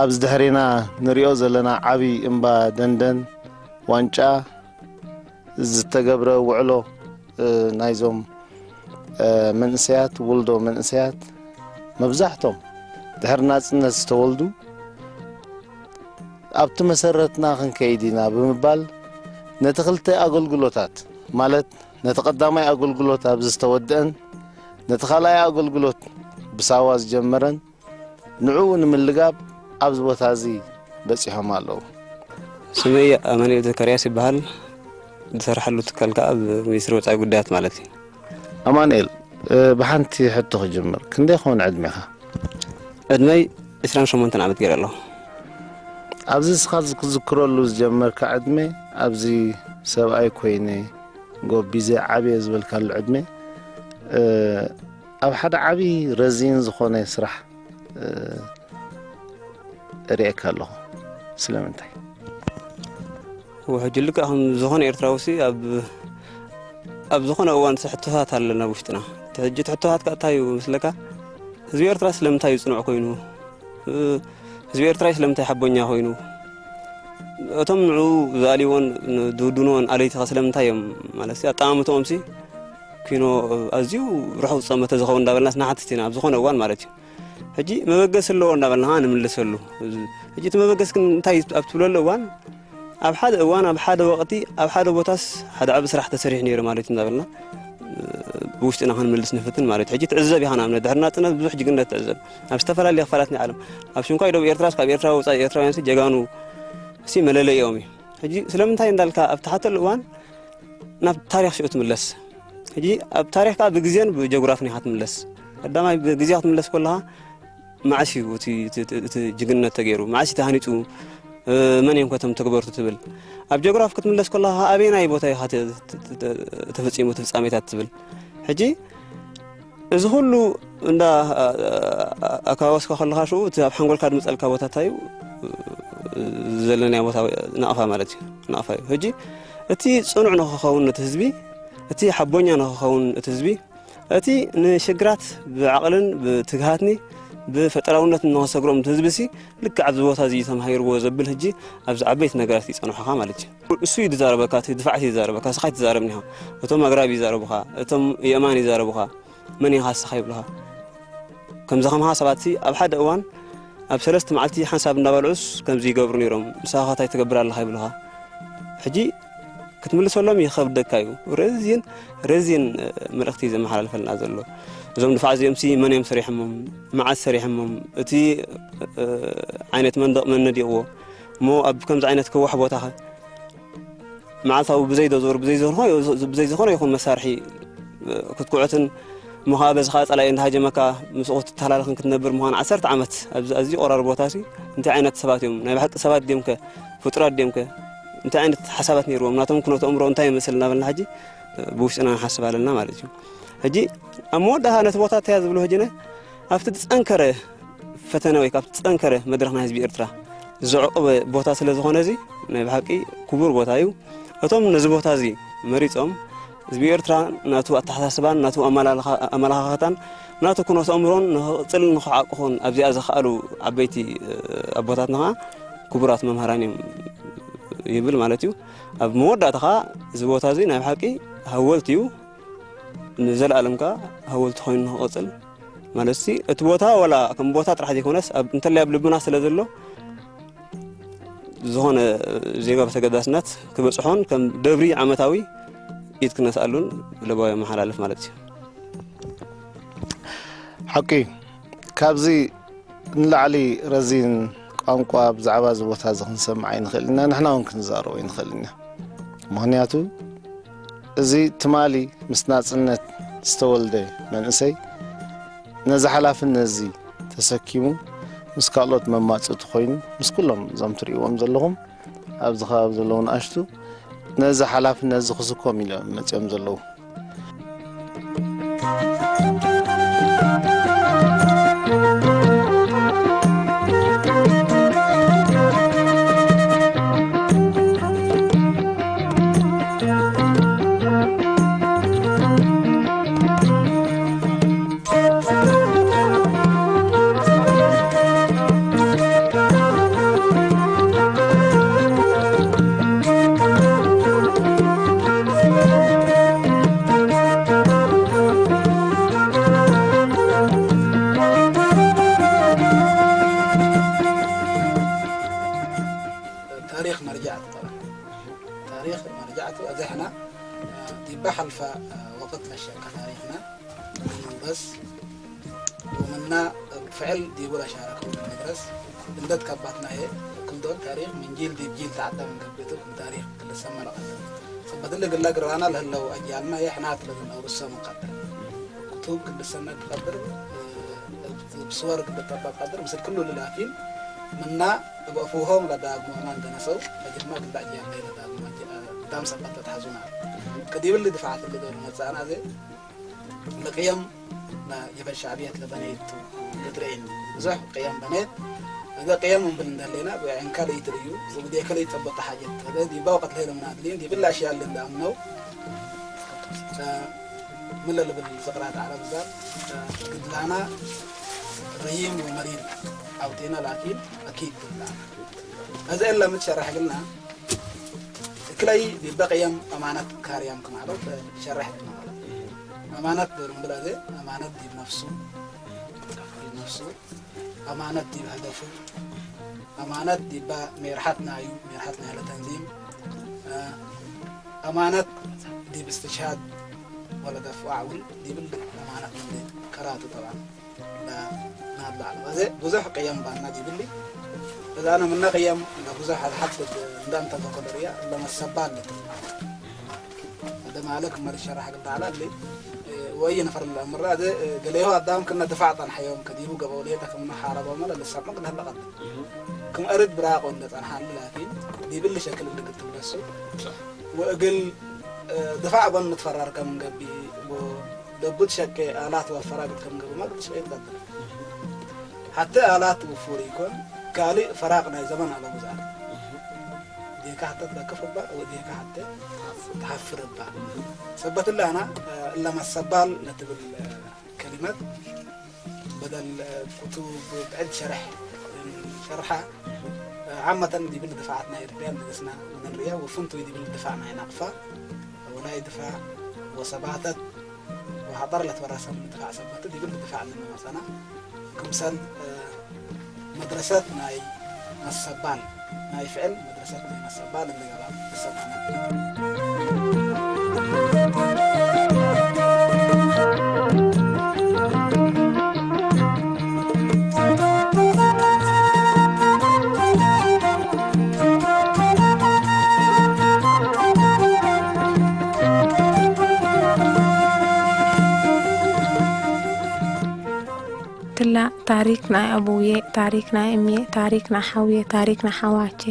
ኣብዚ ድሕሬና ንሪኦ ዘለና ዓቢ እምባ ደንደን ዋንጫ ዝተገብረ ውዕሎ፣ እ፣ ናይዞም፣ እ፣ መንእሰያት፣ ውልዶ መንእሰያት መብዛሕቶም ድሕሪ ናጽነት ዝተወልዱ ኣብቲ መሰረትና ክንከይድ ኢና ብምባል ነቲ ክልተ ኣገልግሎታት ማለት ነቲ ቀዳማይ ኣገልግሎት ኣብዚ ዝተወድአን ነቲ ካልኣይ ኣገልግሎት ብሳዋ ዝጀመረን ንዕኡ ንምልጋብ ኣብዚ ቦታ እዚ በጺሖም ኣለዉ። ስመይ ኣማኑኤል ዘካርያስ ይበሃል። ዝሰርሓሉ ትካል ከኣ ኣብ ሚኒስትሪ ወጻኢ ጉዳያት ማለት እዩ። ኣማኑኤል፣ እ፣ ብሓንቲ ሕቶ ክጅምር። ክንደይ ክኸውን ዕድሜኻ? ዕድመይ ዕስራን ሸሞንተን ዓመት ገይረ ኣለኹ። ኣብዚ እስኻ ክትዝክረሉ ዝጀመርካ ዕድመ፣ ኣብዚ ሰብኣይ ኮይነ ጎቢዘ ዓብየ ዝበልካሉ ዕድመ፣ እ፣ ኣብ ሓደ ዓቢ ረዚን ዝኾነ ስራሕ፣ እ፣ እርእየካ ኣለኹ። ስለምንታይ? እወ፣ ሕጂ ልክዕ ከም ዝኾነ ኤርትራውሲ ኣብ፣ ኣብ ዝኾነ እዋን ሕቶታት ኣለና ኣብ ውሽጥና። እቲ ሕጂ እቲ ሕቶታት ከኣ እንታይ እዩ መስለካ? ህዝቢ ኤርትራ ስለምንታይ እዩ ጽኑዕ ኮይኑ? እ፣ ህዝቢ ኤርትራ ስለምንታይ ሓቦኛ ኮይኑ? እቶም ንዕኡ ዝኣልይዎን ዝውድንዎን ኣለይቲኸ ስለምንታይ እዮም? ማለትሲ ኣጠማምትኦምሲ ኪኖ ኣዝዩ ርሑቕ ዝጸመተ ዝኸውን እንዳበልናስ ንሓትት ኢና ኣብ ዝኾነ እዋን ማለት እዩ። ሕጂ መበገሲ ኣለዎ እንዳበልና ኸዓ ንምልሰሉ። ሕጂ እቲ መበገሲ ግን እንታይ እዩ ኣብ ትብለሉ እዋን፣ ኣብ ሓደ እዋን፣ ኣብ ሓደ ወቕቲ፣ ኣብ ሓደ ቦታስ ሓደ ዓቢ ስራሕ ተሰሪሑ ነይሩ ማለት እዩ እንዳበልና፣ እ፣ ብውሽጥና ክንምልስ ንፍትን ማለት እዩ። ሕጂ ትዕዘብ ኢኻ፣ ንኣብነት ድሕሪ ናጽነት ብዙሕ ጅግነት ትዕዘብ። ኣብ ዝተፈላለየ ክፋላት ናይ ዓለም፣ ኣብ ሽንኳይ ደቡብ ኤርትራስ ካብ ኤርትራ ወጻኢ ኤርትራውያንሲ ጀጋኑ ሲ መለለይኦም እዩ። ሕጂ ስለምንታይ እንዳልካ ኣብ ትሓተሉ እዋን ናብ ታሪኽ ሽዑ ትምለስ። ሕጂ ኣብ ታሪኽ ከኣ ብግዜን ብጀግራፍን ኢኻ ትምለስ። ቀዳማይ ብግዜ ክትምለስ ከለኻ መዓስ እዩ እቲ ጅግንነት ተገይሩ? መዓስ እዩ ተሃኒፁ? መን እዮም ከቶም ተግበርቱ ትብል? ኣብ ጂኦግራፊ ክትምለስ ከለኻ ኣበየናይ ቦታ እዩ ተፈፂሙ እቲ ፍፃሜታት ትብል? ሕጂ እዚ ኩሉ እንዳ ኣካባበስካ ከለኻ ሽኡ እቲ ኣብ ሓንጎልካ ድምፀልካ ቦታ እንታይ እዩ? ዘለናዮ ቦታ ናቕፋ ማለት እዩ። ናቕፋ እዩ። ሕጂ እቲ ፅኑዕ ንክኸውን እቲ ህዝቢ፣ እቲ ሓቦኛ ንክኸውን እቲ ህዝቢ፣ እቲ ንሽግራት ብዓቕልን ብትግሃትኒ ብፈጠራውነት ንክሰግሮም እቲ ህዝቢ ሲ ልክዕ ኣብዚ ቦታ እዚ ተማሂርዎ ዘብል ሕጂ ኣብዚ ዓበይቲ ነገራት ይፀንሑኻ ማለት እዩ። እሱ እዩ ዝዛረበካ፣ እቲ ድፋዕት እዩ ዝዛረበካ፣ ስኻ ትዛረብ ኒኻ። እቶም ኣግራብ ይዛረቡኻ፣ እቶም የእማን ይዛረቡኻ። መን ኢኻ ንስኻ ይብሉኻ። ከምዚ ከማኻ ሰባት ሲ ኣብ ሓደ እዋን ኣብ ሰለስተ መዓልቲ ሓንሳብ እንዳበልዑስ ከምዚ ይገብሩ ነይሮም። ንስኻ እንታይ ትገብር ኣለኻ ይብሉኻ። ሕጂ ክትምልሰሎም ይኸብደካ እዩ። ረዚን ረዚን መልእኽቲ ዘመሓላልፈልና ዘሎ። እዞም ድፋዕ እዚኦም ሲ መን እዮም ሰሪሖሞም? መዓስ ሰሪሖሞም? እቲ ዓይነት መንደቕ መን ነዲቕዎ? እሞ ኣብ ከምዚ ዓይነት ከዋሕ ቦታኸ መዓልታዊ ብዘይ ዶዞር ብዘይ ዝኾነ ብዘይ ዝኾነ ይኹን መሳርሒ ክትኩዕትን እሞ ከዓ በዚ ከዓ ፀላኢ እንዳሃጀመካ ምስኡ ክትተሃላለኽን ክትነብር ምዃን ዓሰርተ ዓመት ኣብዚ ኣዝዩ ቆራር ቦታ ሲ እንታይ ዓይነት ሰባት እዮም? ናይ ብሓቂ ሰባት ድዮም ከ? ፍጡራት ድዮም ከ? እንታይ ዓይነት ሓሳባት ነይርዎም? ናቶም ኩነተ ኣእምሮ እንታይ ይመስል እናበልና ሕጂ ብውሽጥና ንሓስብ ኣለና ማለት እዩ። ሕጂ ኣብ መወዳእታ ነቲ ቦታ እንታይ እያ ዝብሎ ሕጂ ነ ኣብቲ ዝፀንከረ ፈተነ ወይ ካብቲ ዝፀንከረ መድረኽ ናይ ህዝቢ ኤርትራ ዘዕቆበ ቦታ ስለ ዝኾነ እዚ ናይ ብሓቂ ክቡር ቦታ እዩ። እቶም ነዚ ቦታ እዚ መሪፆም ህዝቢ ኤርትራ ናቱ ኣተሓሳስባን ናቱ ኣመላልኻ- ኣመለኻኸታን ናቱ ኩነተ ኣእምሮን ንክቕፅልን ንክዓቅኹን ኣብዚኣ ዝኸኣሉ ዓበይቲ ኣቦታትና ከዓ ክቡራት መምህራን እዮም ይብል ማለት እዩ። ኣብ መወዳእታ ከዓ እዚ ቦታ እዚ ናይ ብሓቂ ሃወልቲ እዩ። ንዘለኣለም ከዓ ሃወልቲ ኮይኑ ንክቕፅል ማለት ሲ እቲ ቦታ ወላ ከም ቦታ ጥራሕ ዘይኮነስ ኣብ እንተላይ ኣብ ልብና ስለ ዘሎ ዝኾነ ዜጋ ብተገዳስነት ክበፅሖን ከም ደብሪ ዓመታዊ ኢድ ክነስኣሉን ለባዊ መሓላለፍ ማለት እዩ። ሓቂ ካብዚ ንላዕሊ ረዚን ቋንቋ ብዛዕባ እዚ ቦታ እዚ ክንሰምዕ ኣይንኽእል ኢና፣ ንሕና እውን ክንዛረቦ ኣይንኽእል ኢና። ምኽንያቱ እዚ ትማሊ ምስ ናጽነት ዝተወልደ መንእሰይ ነዚ ሓላፍነት እዚ ተሰኪሙ ምስ ካልኦት መማጽእቲ ኮይኑ ምስ ኩሎም እዞም ትርእይዎም ዘለኹም ኣብዚ ከባቢ ዘለዉ ንኣሽቱ ነዚ ሓላፍነት እዚ ክስኮም ኢሎም መጺኦም ዘለዉ። መርጃዕቱ ዲባ ሓልፋ ወቅት ለሸከ ታሪኽና መንበስ ወምና ብፍዕል ዲቡ ለሻረከው መድረስ እንደት ከባትናየ ክምዶል ታሪኽ ምን ጂል ዲብ ጂል ተዓዳም እንገብቱ ክም ታሪኽ ክልሰመ ለቀድር። ሰበት እሊ ግለ ግራና ለህለው አጅያልና የሕናት ለዝነብሶ ምን ቀድር። ክቱብ ክልሰመ ትቀድር፣ ብስወር ክልጠበብ ቀድር፣ ምስል ክሉ ልላፊን ምና እብ አፉሆም ለዳግሞማ እንደነሰው ፈጅርማ ግለ አጅያልና ለዳግሞ ግዳም ሰበት ተትሐዙና። ከዲብሊ ድፋዓት እሊ ዶል መጻእና ዘ ለቅየም ጀበ ሸዕብየት ለበኔት ልትረኤኒ ብዙሕ ቅየም በኔት። እዘ ቅየም እምብል እንደሌና ብዕንካ ለይትርእዩ ዝብዴከ ለይጠበቀ ሓጀት እዘ ዲባ ወቀት ለሄለ ምናድሊን ዲብላ አሽያል እንዳምነው ምን ለልብል ዝቅራት ዓረብ ዛብ ግድላና ረሂም ወመሪር አውጤና ላኪን አኪድ ግድላና እዘ እለ ምትሸረሕ ግልና እክለይ ዲበ ቅየም አማነት ካርያም ክማለት ሸረሕ ክማለት አማነት ዶርምብል አዘ አማነት ዲብ ነፍሱ ዲብ ነፍሱ አማነት ዲብ ሀደፉ አማነት ዲባ ሜርሓት ናዩ ሜርሓት ናይለ ተንዚም አማነት ዲብ እስትሽሃድ ወለደፉ አዕውል ዲብል አማነት እንዴ ከራቱ ጠብዓን ናብላ አለ። አዘ ብዙሕ ቅየም ባና ዲብሊ እዛ አነ ምነ ቅየም ብዙሕ አልሓት እንዳ እንተ ተኮለርያ ለመሰባ አለት። አደ ማለክ መሪ ሸራሕ ግልታ አለ ወይ ነፈር ለምራ ዘ ገለዮ ኣዳም ክነ ድፋዕ ጣን ሓዮም ከዲቡ ገበው ለየተ ከም ሓረባ መለ ለሳብ መቅድ ህለቀት ክም እርድ ብራቆ እንደ ጣን ሓል ላኪን ዲብል ሸክል እንደ ግትም ደሱ ወእግል ድፋዕ ጎን ንትፈራር ከም ገቢ ደቡት ሸቄ ኣላት ወፈራግት ከም ገቢ መቅድ ሸቄ ይቀጥል ሓተ ኣላት ውፉር ይኮን ካልእ ፈራቅ ናይ ዘመን ኣለቡ ዛል ዴካ ሓተ ትረክፍ እባ ወዴካ ሓተ ትሓፍር እባ ሰበት እላና እለመ ሰባል ለትብል ከሊመት በደል ኩቱ ብዕድ ሸርሕ ሸርሓ ዓመተን ዲብል ድፋዓት ናይ ርድያ ንገስና ንርያ ወፍንቱ ዲብል ድፋዕ ናይ ናቅፋ ወናይ ድፋዕ ወሰባተት ወሓጠር ለትበራሰም ድፋዕ ሰበት ዲብል ድፋዕ ንመሰና ክምሰል መድረሰት ናይ መሰባል ናይ ፍዕል መድረሰት ናይ መሰባል እንደገባ ተሰማና። ክላ ታሪክ ናይ ኣቡዬ፣ ታሪክ ናይ እምዬ፣ ታሪክ ናይ ሓውዬ፣ ታሪክ ናይ ሓዋቼ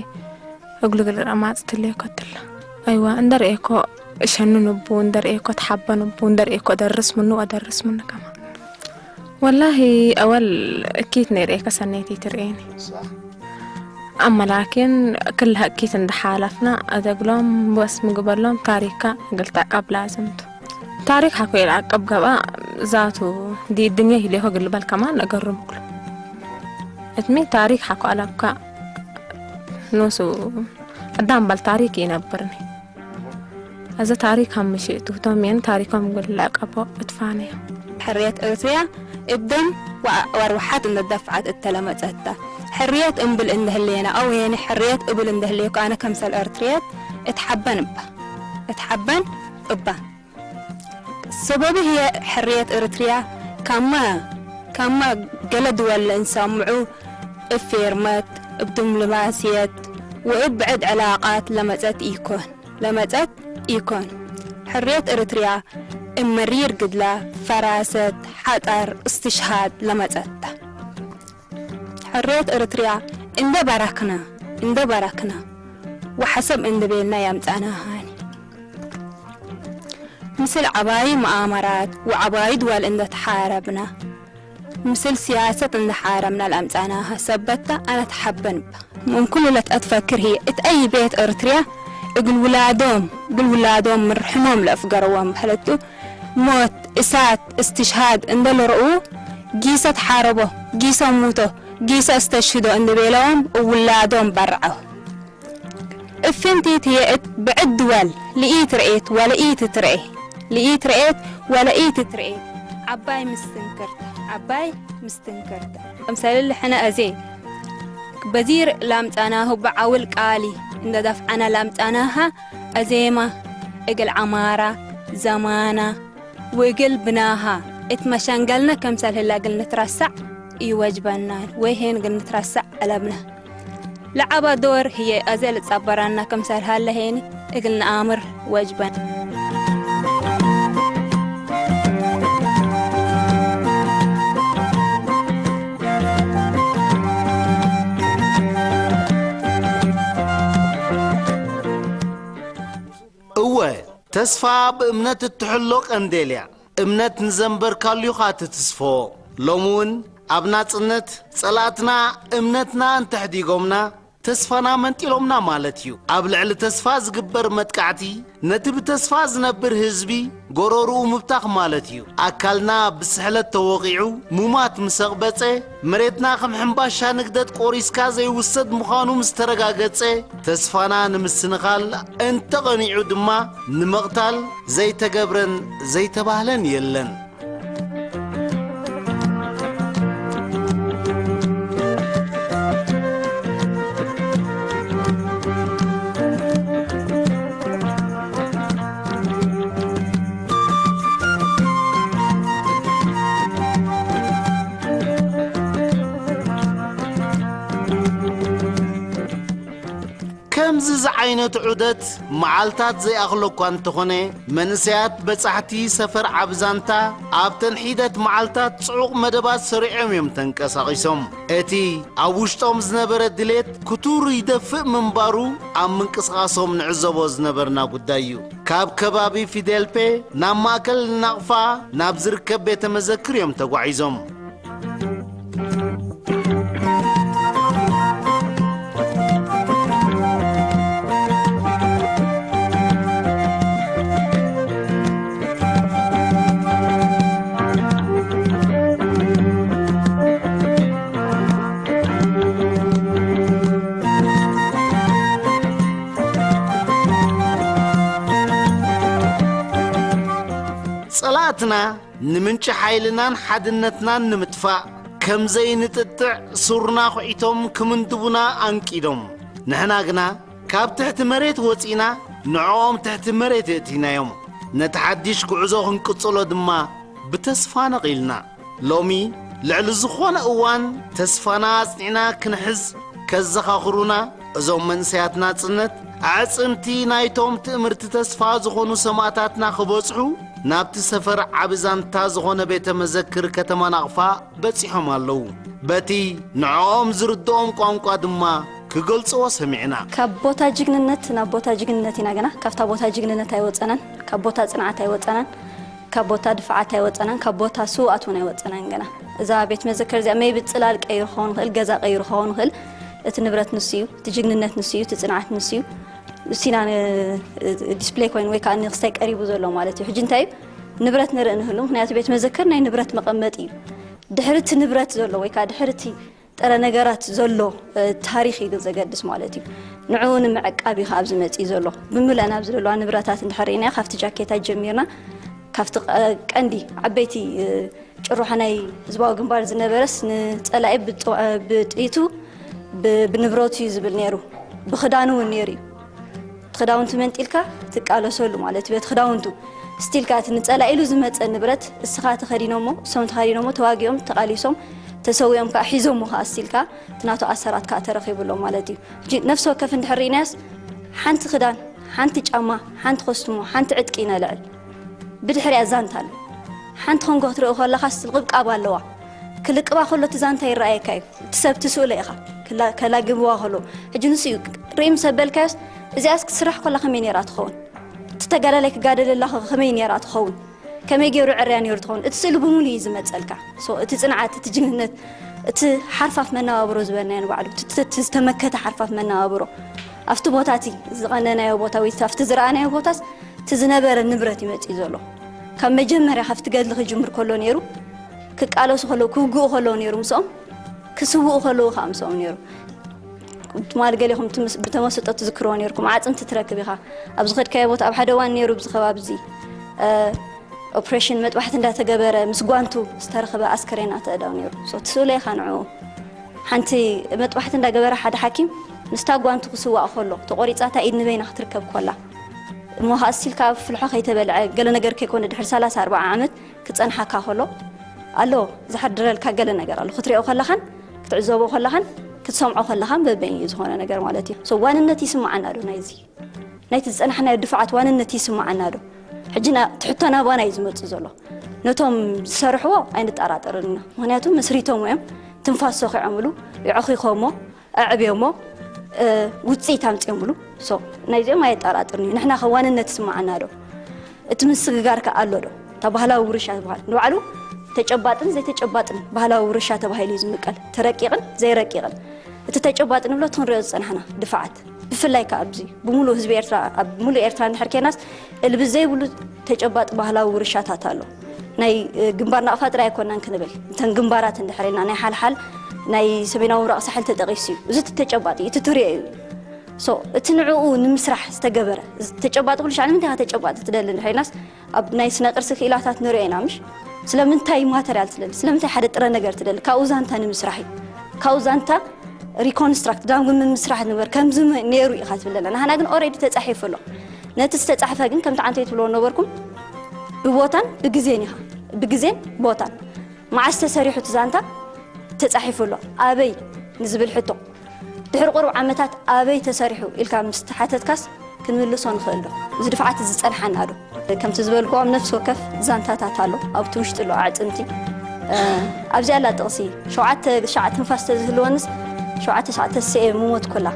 እግሉ ግል ረማጽ ትሌኮ ትላ። ኣይዋ እንደርኤኮ እሸኑ ንቡ እንደርኤኮ ተሓበ ንቡ እንደርኤኮ ደርስ ምኑ ወደርስ ምኑ ከማ ወላሂ ኣወል እኪት ነይርኤከ ሰነይቲ ትርኤኒ ኣመላኪን ክልሀ እኪት እንደሓለፍና ኣደግሎም ወስ ምግበሎም ታሪካ ግልታ ቀብላ ዝምቱ ታሪክ ሓኮ ይልዓቀብ ገብኣ ዛቱ ዲ ድንያ ሂሌኮ ግልበል ከማን እገርም እግሉ እትሚ ታሪክ ሓኮ ኣለብካ ኖሱ ኣዳም በል ታሪክ ይነብርኒ እዚ ታሪክ ኣብ ምሽእቱ ቶም የን ታሪኮም ግልዕቀቦ እትፋነዮም ሕርየት እርትርያ እብደም ወርውሓት እንደደፍዓት እተለመጸታ ሕርየት እምብል እንደህሌና ኣው የኒ ሕርየት እብል እንደህሌኩ ኣነ ከምሰል እርትርየት እትሓበን እባ እትሓበን እባ ሰበብ ህየ ሕርየት እርትርያ ካማ ካማ ገለ ድወል እንሰምዑ እብ ፌርመት እብ ድምሉማስየት ወእብ ብዕድ ዕላቃት ለመጸት ኢኮን ለመጸት ኢኮን ሕርየት እርትርያ እብ መሪር ግድላ ፈራሰት ሓጠር እስትሽሃድ ለመጸት ተ ሕርየት እርትርያ እንደ በረክና እንደ በረክና ወሐሰብ እንደ ቤልና ያምጻና ሃኒ ምስል ዐባዪ መኣመራት ወዐባዪ ድዋል እንደ ተሓረብና ምስል ስያሰት እንደ ሓረምና ለአምጻናሃ ሰበታ አነ ተሐበን እባ። ምን ኩሉ ለትአትፈክር ህዬ እት አይ ቤት እርትርያ እግል ውላዶም እግል ውላዶም ምን ርሕሞም ለአፍገረዎም በህለቱ ሞት፣ እሳት፣ እስትሽሃድ እንደ ልርኡ ጊሰ ተሓረቦ፣ ጊሰ ሙቶ፣ ጊሰ እስተሽህዶ እንደ ቤለዎም እብ ውላዶም በርዐው። እፍንቲት ህዬ እት ብዕድ ድወል ልኢትርኤት ወለኢትትርኤ ልኢትርኤት ወለኢትትርኤ ዐባይ ምስትንክርተ ዐባይ ምስትንክርተ። ከምሰልል ሕነ አዜ በዚር ላምጻናሁ በዐውል ቃሊ እንደ ደፍዐነ ላምጻናሃ አዜማ እግል ዐማራ፣ ዘማና፣ ወእግል ብናሃ እት መሸንገልነ ክምሰል ህለ እግል ንትረሰዕ ኢወጅበናን ወይሄን እግል ንትረሰዕ አለብነ። ለዐበ ዶር ህዬ አዜ ልጸበረነ ክምሰል ሀለ ሄኒ እግል ነአምር ወጅበን። እወ፣ ተስፋ ብእምነት እትሕሎ ቀንዴል እያ። እምነት ንዘንበርካሉ ኢኻ ትትስፎ። ሎሚ እውን ኣብ ናጽነት ጸላእትና እምነትና እንተሕዲጎምና ተስፋና መንጢሎምና ማለት እዩ። ኣብ ልዕሊ ተስፋ ዝግበር መጥቃዕቲ ነቲ ብተስፋ ዝነብር ህዝቢ ጎረርኡ ምብታኽ ማለት እዩ። ኣካልና ብስሕለት ተወቒዑ ሙማት ምስ ኣቕበጸ፣ መሬትና ከም ሕምባሻ ንግደት ቆሪስካ ዘይውሰድ ምዃኑ ምስ ተረጋገጸ፣ ተስፋና ንምስንኻል እንተቐኒዑ ድማ ንምቕታል ዘይተገብረን ዘይተባህለን የለን። ከምዚ ዝዓይነቱ ዑደት መዓልታት ዘይኣኽሎ እኳ እንተኾነ፣ መንእሰያት በጻሕቲ ሰፈር ዓብዛንታ ኣብተን ሒደት መዓልታት ጽዑቕ መደባት ሰሪዖም እዮም ተንቀሳቒሶም። እቲ ኣብ ውሽጦም ዝነበረ ድሌት ክቱር ይደፍእ ምንባሩ ኣብ ምንቅስቓሶም ንዕዘቦ ዝነበርና ጉዳይ እዩ። ካብ ከባቢ ፊዴልፔ ናብ ማእከል ናቕፋ ናብ ዝርከብ ቤተ መዘክር እዮም ተጓዒዞም። ጸላእትና ንምንጪ ሓይልናን ሓድነትናን ንምጥፋእ ከም ዘይንጥጥዕ ሱርና ኹዒቶም ክምንድቡና ኣንቂዶም። ንሕና ግና ካብ ትሕቲ መሬት ወጺና ንዕኦም ትሕቲ መሬት የእቲናዮም። ነቲ ሓድሽ ጉዕዞ ክንቅጽሎ ድማ ብተስፋ ነቒልና። ሎሚ ልዕሊ ዝኾነ እዋን ተስፋና ኣጽኒዕና ክንሕዝ ከዘኻኽሩና፣ እዞም መንእሰያት ናጽነት ኣዕጽምቲ ናይቶም ትእምርቲ ተስፋ ዝኾኑ ሰማእታትና ክበጽሑ ናብቲ ሰፈር ዓቢ ዛንታ ዝኾነ ቤተ መዘክር ከተማ ናቕፋ በጺሖም ኣለዉ። በቲ ንዕኦም ዝርድኦም ቋንቋ ድማ ክገልጽዎ ሰሚዕና። ካብ ቦታ ጅግንነት ናብ ቦታ ጅግንነት ኢና ገና። ካብታ ቦታ ጅግንነት ኣይወጸናን፣ ካብ ቦታ ጽንዓት ኣይወጸናን፣ ካብ ቦታ ድፍዓት ኣይወጸናን፣ ካብ ቦታ ስውኣት እውን ኣይወጸናን ገና። እዛ ቤት መዘከር እዚኣ maybe ጽላል ቀይሩ ክኸውን ይኽእል፣ ገዛ ቀይሩ ክኸውን ይኽእል። እቲ ንብረት ንሱ እዩ፣ እቲ ጅግንነት ንሱ እዩ፣ እቲ ጽንዓት ንሱ እዩ። ንሱ ኢና ን-፣ ዲስፕሌይ ኮይኑ ወይ ከዓ ንክስታይ ቀሪቡ ዘሎ ማለት እዩ። ሕጂ እንታይ እዩ? ንብረት ንርኢ ንህሉ፣ ምኽንያቱ ቤት መዘከር ናይ ንብረት መቐመጢ እዩ። ድሕሪ እቲ ንብረት ዘሎ ወይ ከዓ ድሕሪ እቲ ጥረ ነገራት ዘሎ፣ እ፣ ታሪኽ እዩ ግን ዘገድስ ማለት እዩ። ንዕኡ ንምዕቃብ እዩ ከኣ ኣብዚ መጺኡ ዘሎ። ብምልአን ኣብዚ ዘለዋ ንብረታት እንድሕር ርኢናዮ፣ ካብቲ ጃኬታ ጀሚርና፣ ካብቲ ቀ-፣ ቀንዲ ዓበይቲ፣ እ፣ ጭርሖ ናይ ህዝባዊ ግንባር ዝነበረስ ንጸላኢ ብጥ-፣ እ፣ ብጥይቱ፣ ብ-፣ ብንብረቱ እዩ ዝብል ነይሩ። ብኽዳኑ እውን ነይሩ እዩ። እቲ ክዳውንቱ መንጢልካ ትቃለሰሉ ማለት እዩ። በቲ ክዳውንቱ ስቲል ከኣ እቲ ንጸላኢ ኢሉ ዝመጸ ንብረት እስኻ ተኸዲኖሞ፣ እሶም ተኸዲኖሞ፣ ተዋጊኦም፣ ተቓሊሶም፣ ተሰዊኦም ከኣ ሒዞሞ ከኣ ስቲል ከኣ እቲ ናቱ ኣሰራት ከኣ ተረኺቡ ኣሎ ማለት እዩ። ሕጂ ነፍሲ ወከፍ እንድሕር ርኢናዮስ ሓንቲ ክዳን፣ ሓንቲ ጫማ፣ ሓንቲ ኮስትሞ፣ ሓንቲ ዕጥቂ ነልዕል። ብድሕሪኣ ዛንታ ኣሎ። ሓንቲ ኮንጎ ክትርኢ ከለኻስ ቅብቃብ ኣለዋ። ክልቅባ ከሎ እቲ ዛንታ ይረኣየካ እዩ። እቲ ሰብ ትስእሎ ኢኻ። ክላ-፣ ከላግብዋ ከሎ። ሕጂ ንሱ እዩ ርእይ ምስ ኣበልካዮስ፣ እዚኣስ ክትስራሕ ከላ ከመይ ነይራ ትኸውን? እቲ ተጋዳላይ ክጋደለላ ከ-፣ ከመይ ነይራ ትኸውን? ከመይ ገይሩ ዕርያ ነይሩ ትኸውን? እቲ ስእሊ ብምሉእ እዩ ዝመጸልካ። ሶ፣ እቲ ጽንዓት፣ እቲ ጅግንነት፣ እቲ ሓርፋፍ መነባብሮ ዝበልናዮ ንባዕሉ፣ እቲ፣ እቲ፣ እቲ ዝተመከተ ሓርፋፍ መነባብሮ፣ ኣብቲ ቦታ እቲ ዝቐነናዮ ቦታ ወይ ኣብቲ ዝረኣናዮ ቦታስ፣ እቲ ዝነበረ ንብረት እዩ መጺኡ ዘሎ። ካብ መጀመርያ ካብቲ ገድሊ ክጅምር ከሎ ነይሩ፣ ክቃለሱ ከለዉ፣ ክውግኡ ከለዉ ነይሩ ምስኦም፣ ክስውኡ ከለዉ ከዓ ምስኦም ነይሩ። ትማሊ ገሊኹም ትምስ-፣ ብተመስጦ ትዝክርዎ ነይርኩም፣ ኣዕጽምቲ ትረክብ ኢኻ። ኣብ ዝኸድካዮ ቦታ፣ ኣብ ሓደ እዋን ነይሩ፣ ኣብዚ ከባቢ እዚ፣ እ፣ ኦፕሬሽን መጥባሕቲ እንዳተገበረ፣ ምስ ጓንቱ ዝተረኸበ ኣስከሬን ኣተእዳው ነይሩ። ሶ፣ ትስእሎ ኢኻ ንዕኡ። ሓንቲ መጥባሕቲ እንዳገበረ ሓደ ሓኪም ምስታ ጓንቱ ክስዋእ ከሎ፣ ተቖሪጻ እታ ኢድ ንበይና ክትርከብ ኮላ። እሞ ኸኣ ስቲል ካብ ፍልሖ ከይተበልዐ፣ ገለ ነገር ከይኮነ ድሕሪ ሰላሳ ኣርባዓ ዓመት ክጸንሓካ ከሎ፣ ኣሎ ዝሓድረልካ ገለ ነገር ኣሎ። ክትሪኦ ከለኻን፣ ክትዕዘቦ ከለኻን፣ ክትሰምዖ ከለኻን በበይን እዩ ዝኾነ ነገር ማለት እዩ። ሶ ዋንነት ይስምዓና ዶ ናይዚ? ናይቲ ዝጸናሕናዮ ድፋዓት ዋንነት ይስምዓና ዶ? ሕጂ ና-፣ እቲ ሕቶ ናባና እዩ ዝመጽእ ዘሎ። ነቶም ዝሰርሕዎ ኣይንጠራጠርን ኢና። ምኽንያቱ መስሪቶም እዮም፣ ትንፋስ ሰኺዖምሉ፣ የዕኺኾሞ፣ ኣዕብዮሞ፣ እ፣ ውጽኢት ኣምጺኦምሉ። ሶ፣ ናይዚኦም ኣየጠራጥርን እዩ። ንሕና ከ ዋንነት ይስምዓና ዶ? እቲ ምስግጋር ከ ኣሎ ዶ? እታ ባህላዊ ውርሻ ዝበሃል ንባዕሉ ተጨባጥን ዘይተጨባጥን ባህላዊ ውርሻ ተባሂሉ እዩ ዝምቀል። እቲ ረቂቕን ዘይረቂቕን። እቲ ተጨባጥ ንብሎ እቲ ክንሪኦ ዝጸናሕና ድፋዓት። ብፍላይ ከኣ ኣብዚ ብምሉእ ህዝቢ ኤርትራ፣ ኣብ ምሉእ ኤርትራ እንድሕር ኬናስ፣ እልቢ ዘይብሉ ተጨባጥ ባህላዊ ውርሻታት ኣሎ። ናይ፣ እ፣ ግንባር ናቕፋ ጥራይ ኣይኮናን ክንብል። እተን ግንባራት እንድሕር ኢልና፣ ናይ ሓልሓል፣ ናይ ሰሜናዊ ምብራቕ ሳሕል ተጠቒሱ እዩ። እዚ እቲ ተጨባጥ እዩ፣ እቲ ትሪኦ እዩ። ሶ፣ እቲ ንዕኡ ንምስራሕ ዝተገበረ፣ እዚ ተጨባጥ ኩሉ ሻዕ ንምንታይ ኢኻ ተጨባጥ ትደሊ እንድሕር ኢልናስ፣ ኣብ ናይ ስነ ቅርሲ ክኢላታት ንሪኦ ኢና፣ ምሽ? ስለምንታይ ማተርያል ትደሊ? ስለምንታይ ሓደ ጥረ ነገር ትደሊ? ካብኡ ዛንታ ንምስራሕ እዩ። ካብኡ ዛንታ ሪኮንስትራክት፣ ዳግም ምምስራሕ ንበር፣ ከምዚ መ-፣ ነይሩ ኢኻ ትብለና። ንሃና ግን ኦሬዲ ተጻሒፉ ኣሎ። ነቲ ዝተጻሕፈ ግን፣ ከምቲ ዓንተይ ትብልዎ ነበርኩም፣ ብቦታን ብግዜን ኢኻ። ብግዜን ቦታን። መዓስ ተሰሪሑ እቲ ዛንታ ተጻሒፉ ኣሎ? ኣበይ ንዝብል ሕቶ። እቲ ድሕሪ ቁሩብ ዓመታት ኣበይ ተሰሪሑ ኢልካ ምስ ተሓተትካስ ክንምልሶ ንኽእል ዶ? እዚ ድፍዓት እዚ ዝጸንሓና ዶ? ከምቲ ዝበልክዎም ነፍሲ ወከፍ ዛንታታት ኣሎ፣ ኣብቲ ውሽጢ ኣሎ ኣዕጽምቲ። እ፣ ኣብዚኣ ኣላ ጥቕሲ፣ ሸውዓተ ሻዕ ትንፋስ ተዝህልወንስ ሸውዓተ ሻዕ ተሲኤ ምሞት ኩላ።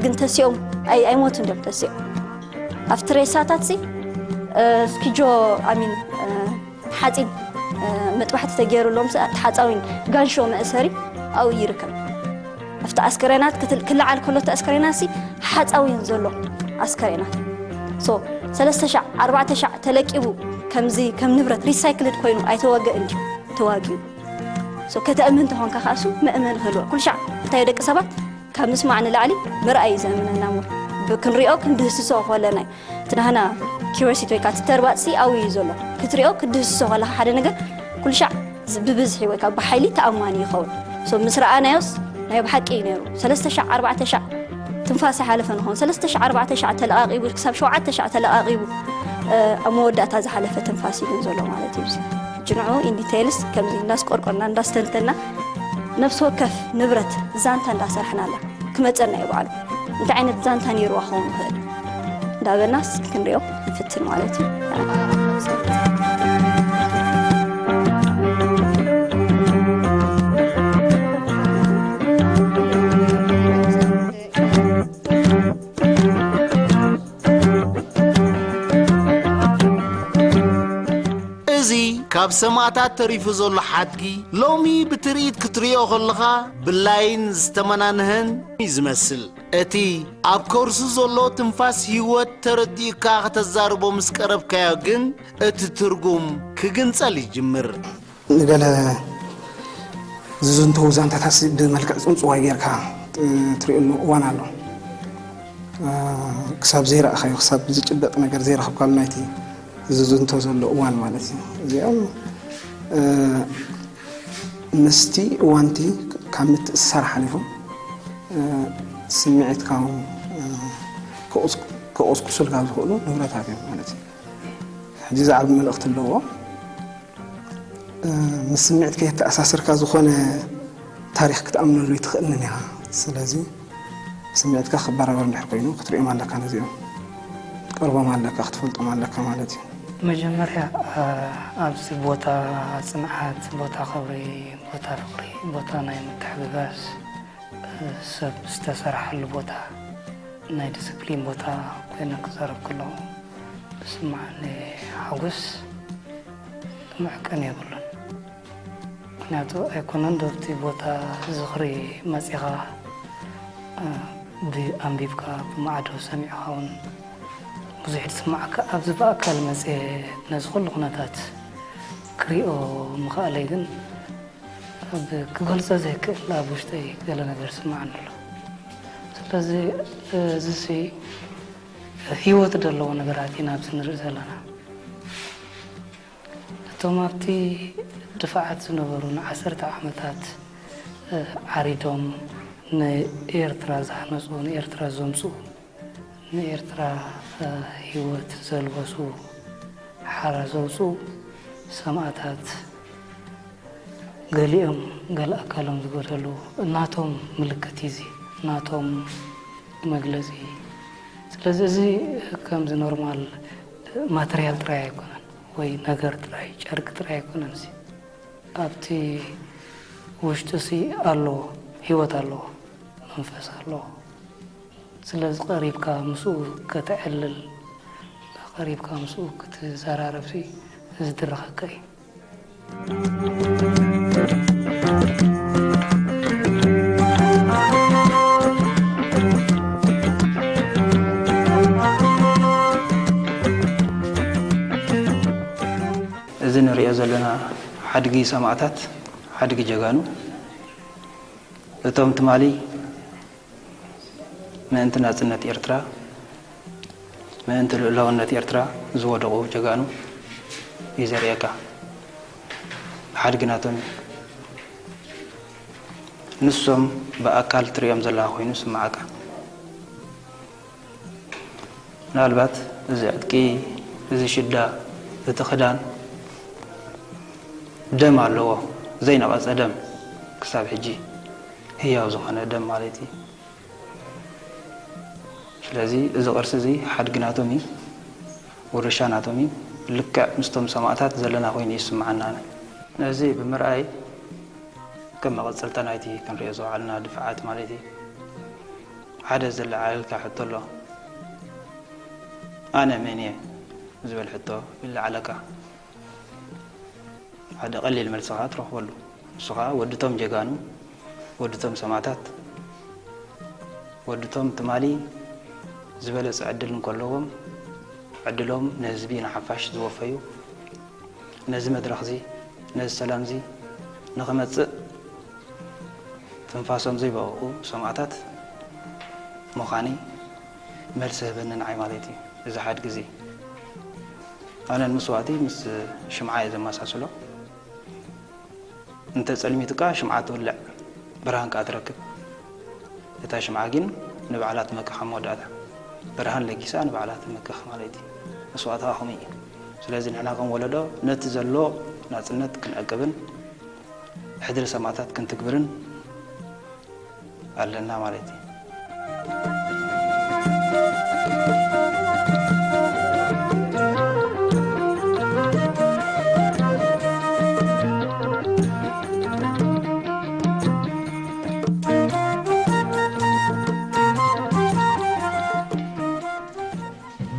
ግን ተሲኦም ኣይ-፣ ኣይሞቱን ድዮም ተሲኦም። ኣብቲ ሬሳታትሲ፣ እ፣ ስኪጆ፣ ኣሚን፣ እ፣ ሓፂን፣ እ፣ መጥባሕቲ ተገይሩሎም ስ-፣ ተሓፃዊን ጋንሾ መእሰሪ ኣብኡ ይርከብ። ኣብቲ ኣስከሬናት ክትል-፣ ክለዓል ከሎ እቲ ኣስከሬናትሲ ሓፃዊን ዘሎ ኣስከሬናት። ሶ፣ ሰለስተ ሻዕ፣ ኣርባዕተ ሻዕ ተለቂቡ ከምዚ ከም ንብረት ሪሳይክልድ ኮይኑ ኣይተወገእን ድዩ? ተዋጊኡ። ሶ፣ ከተእምን ተኾንካ ከኣ እሱ መእመኒ ክህልዎ። ኩሉ ሻዕ እንታይ ደቂ ሰባት ካብ ምስማዕ ንላዕሊ ምርኣይ እዩ ዘእምነና እሞ። ብ-፣ ክንሪኦ ክንድህስሶ ከለና እዩ። እቲ ናህና ኪሮሲቲ ወይ ከዓ እቲ ተርባፅሲ ኣብኡ እዩ ዘሎ። ክትሪኦ ክትድህስሶ ከለኻ ሓደ ነገር ኩሉ ሻዕ ዝ-፣ ብብዝሒ ወይ ከዓ ብሓይሊ ተኣማኒ ይኸውን። ሶ ምስ ረኣናዮስ ናይ ብሓቂ እዩ ነይሩ። ሰለስተ ሻዕ ኣርባዕተ ሻዕ ትንፋስ ይሓለፈ ንኸውን። ሰለስተ ሻዕ ኣርባዕተ ሻዕ ተለቓቒቡ ክሳብ ሸውዓተ ሻዕ ተለቓቒቡ፣ እ፣ ኣብ መወዳእታ ዝሓለፈ ትንፋስ እዩ ግን ዘሎ ማለት እዩ። እዚ ሕጂ ንዕኡ ኢን ዲቴይልስ ከምዚ እንዳስቆርቆርና እንዳስተንተና ነፍሲ ወከፍ ንብረት ዛንታ እንዳሰርሕናላ ክመፀና እዩ በዓሉ። እንታይ ዓይነት ዛንታ ነይርዋ ክኸውን ይኽእል እንዳበልናስ ክንሪኦ ንፍትን ማለት እዩ። እዚ ካብ ሰማእታት ተሪፉ ዘሎ ሓድጊ ሎሚ ብትርኢት ክትሪኦ ከለኻ ብላይን ዝተመናንህን እዩ ዝመስል። እቲ ኣብ ከርሱ ዘሎ ትንፋስ ህይወት ተረዲኡካ ከተዛርቦ ምስ ቀረብካዮ ግን እቲ ትርጉም ክግንጸል ይጅምር። ንገለ ዝዝንተዉ ዛንታታትሲ ብመልክዕ ጽንጽዋይ ጌርካ ት-፣ ትርእየሉ እዋን ኣሎ። እ፣ ክሳብ ዘይረኣኻዮ፣ ክሳብ ዝጭበጥ ነገር ዘይረኸብካሉ ናይቲ ዝዝንቶ ዘሎ እዋን ማለት እዩ። እዚኦም፣ እ፣ ምስቲ እዋንቲ ካብ ምትእስሳር ሓሊፎም፣ እ፣ ስምዒትካ እውን፣ እ፣ ክቑስ-፣ ክቑስቁሱልካ ዝኽእሉ ንብረታት እዮም ማለት እዩ። ሕጂ ዝዓቢ መልእኽቲ ኣለዎ። እ፣ ምስ ስምዒት ከየተኣሳሰርካ ዝኾነ ታሪኽ ክትኣምነሉ ኣይትኽእልን ኢኻ። ስለዚ ስምዒትካ ክበራበር እንድሕር ኮይኑ ክትሪኦም ኣለካ፣ ነዚኦም ክትቀርቦም ኣለካ፣ ክትፈልጦም ኣለካ ማለት እዩ። መጀመርያ፣ እ፣ ኣብዚ ቦታ ጽንዓት፣ ቦታ ክብሪ፣ ቦታ ፍቕሪ፣ ቦታ ናይ ምትሕግጋዝ፣ እ፣ ሰብ ዝተሰራሓሉ ቦታ፣ ናይ ዲስፕሊን ቦታ ኮይነ ክዛረብ ከለኹ ዝስምዓኒ ሓጎስ መዕቀኒ የብሉን። ምኽንያቱ ኣይኮነን ዶ ኣብቲ ቦታ ዝኽሪ መጺኻ፣ እ፣ ብኣንቢብካ፣ ብማዕዶ ሰሚዕኻ እውን ብዙሕ ትስምዓካ። ኣብዚ ብኣካል መጺአ ነዚ ኩሉ ኩነታት ክሪኦ ምኽኣለይ ግን ኣብ ክገልጾ ዘይክእል ኣብ ውሽጠይ ገለ ነገር ስምዓኒ ኣሎ። ስለዚ እዚሲ ህይወት ዘለዎ ነገራት ኢና ኣብዚ ንርኢ ዘለና። እቶም ኣብቲ ድፋዓት ዝነበሩ ንዓሰርተ ዓመታት፣ እ፣ ዓሪዶም ንኤርትራ ዝሃነጹ፣ ንኤርትራ ዘምጽኡ፣ ንኤርትራ፣ እ፣ ህይወት ዘልበሱ፣ ሓራ ዘውጽኡ ሰማእታት፣ ገሊኦም ገለ ኣካሎም ዝጎደሉ፣ ናቶም ምልክት እዩ እዚ፣ ናቶም መግለጺ። ስለዚ እዚ ከምዚ ኖርማል ማተርያል ጥራይ ኣይኮነን፣ ወይ ነገር ጥራይ፣ ጨርቂ ጥራይ ኣይኮነን። እዚ ኣብቲ ውሽጢ ሲ ኣለዎ፣ ህይወት ኣለዎ፣ መንፈስ ኣለዎ። ስለዚ ቀሪብካ ምስኡ ከተዕልል፣ ቀሪብካ ምስኡ ክትዘራረብ ሲ ዝድረኸካ እዩ። እዚ ንሪኦ ዘለና ሓድጊ ሰማእታት፣ ሓድጊ ጀጋኑ፣ እቶም ትማሊ ምእንቲ ናጽነት ኤርትራ፣ ምእንቲ ልኡላውነት ኤርትራ ዝወደቑ ጀጋኑ እዩ ዘርእየካ። ሓድጊ ናቶም እዩ። ንሶም ብኣካል ትርእዮም ዘለኻ ኮይኑ ይስምዓካ። ምናልባት እዚ ዕጥቂ፣ እዚ ሽዳ፣ እቲ ክዳን ደም ኣለዎ፣ ዘይነቐጸ ደም፣ ክሳብ ሕጂ ህያው ዝኾነ ደም ማለት እዩ። ስለዚ እዚ ቅርሲ እዚ ሓድጊ ናቶም እዩ፣ ውርሻ ናቶም እዩ። ልክዕ ምስቶም ሰማእታት ዘለና ኮይኑ እዩ ዝስምዓና። ኣነ ነዚ ብምርኣይ ከም መቐጸልታ ናይቲ ክንሪኦ ዝወዓልና ድፍዓት ማለት እዩ። ሓደ ዘለዓለልካ ሕቶ ኣሎ። ኣነ መን እየ ዝብል ሕቶ ይለዓለካ። ሓደ ቀሊል መልሲ ኸዓ ትረኽበሉ። ንሱ ኸዓ ወድቶም ጀጋኑ፣ ወድቶም ሰማእታት፣ ወድቶም ትማሊ ዝበለጸ ዕድል እንከለዎም፣ ዕድሎም ንህዝቢ ንሓፋሽ ዝወፈዩ፣ ነዚ መድረኽዚ፣ ነዚ ሰላምዚ ንኽመጽእ ትንፋሶም ዘይበቐቑ ሰማእታት ምዃነይ መልሲ ህበኒ ንዓይ ማለት እዩ። እዚ ሓድ ግዜ ኣነ ንመስዋእቲ ምስ ሽምዓ እየ ዘመሳስሎ። እንተ ጸልሚቱካ ሽምዓ ትውልዕ፣ ብርሃን ከኣ ትረክብ። እታ ሽምዓ ግን ንባዕላ ትመክኽ ኣብ መወዳእታ። ብርሃን ለጊሳ ንባዕላ ትመክኽ ማለት እዩ። መስዋእትኻ ከምኡ እዩ። ስለዚ ንሕና ከም ወለዶ ነቲ ዘሎ ናጽነት ክንዕቅብን ሕድሪ ሰማእታት ክንትግብርን ኣለና ማለት እዩ።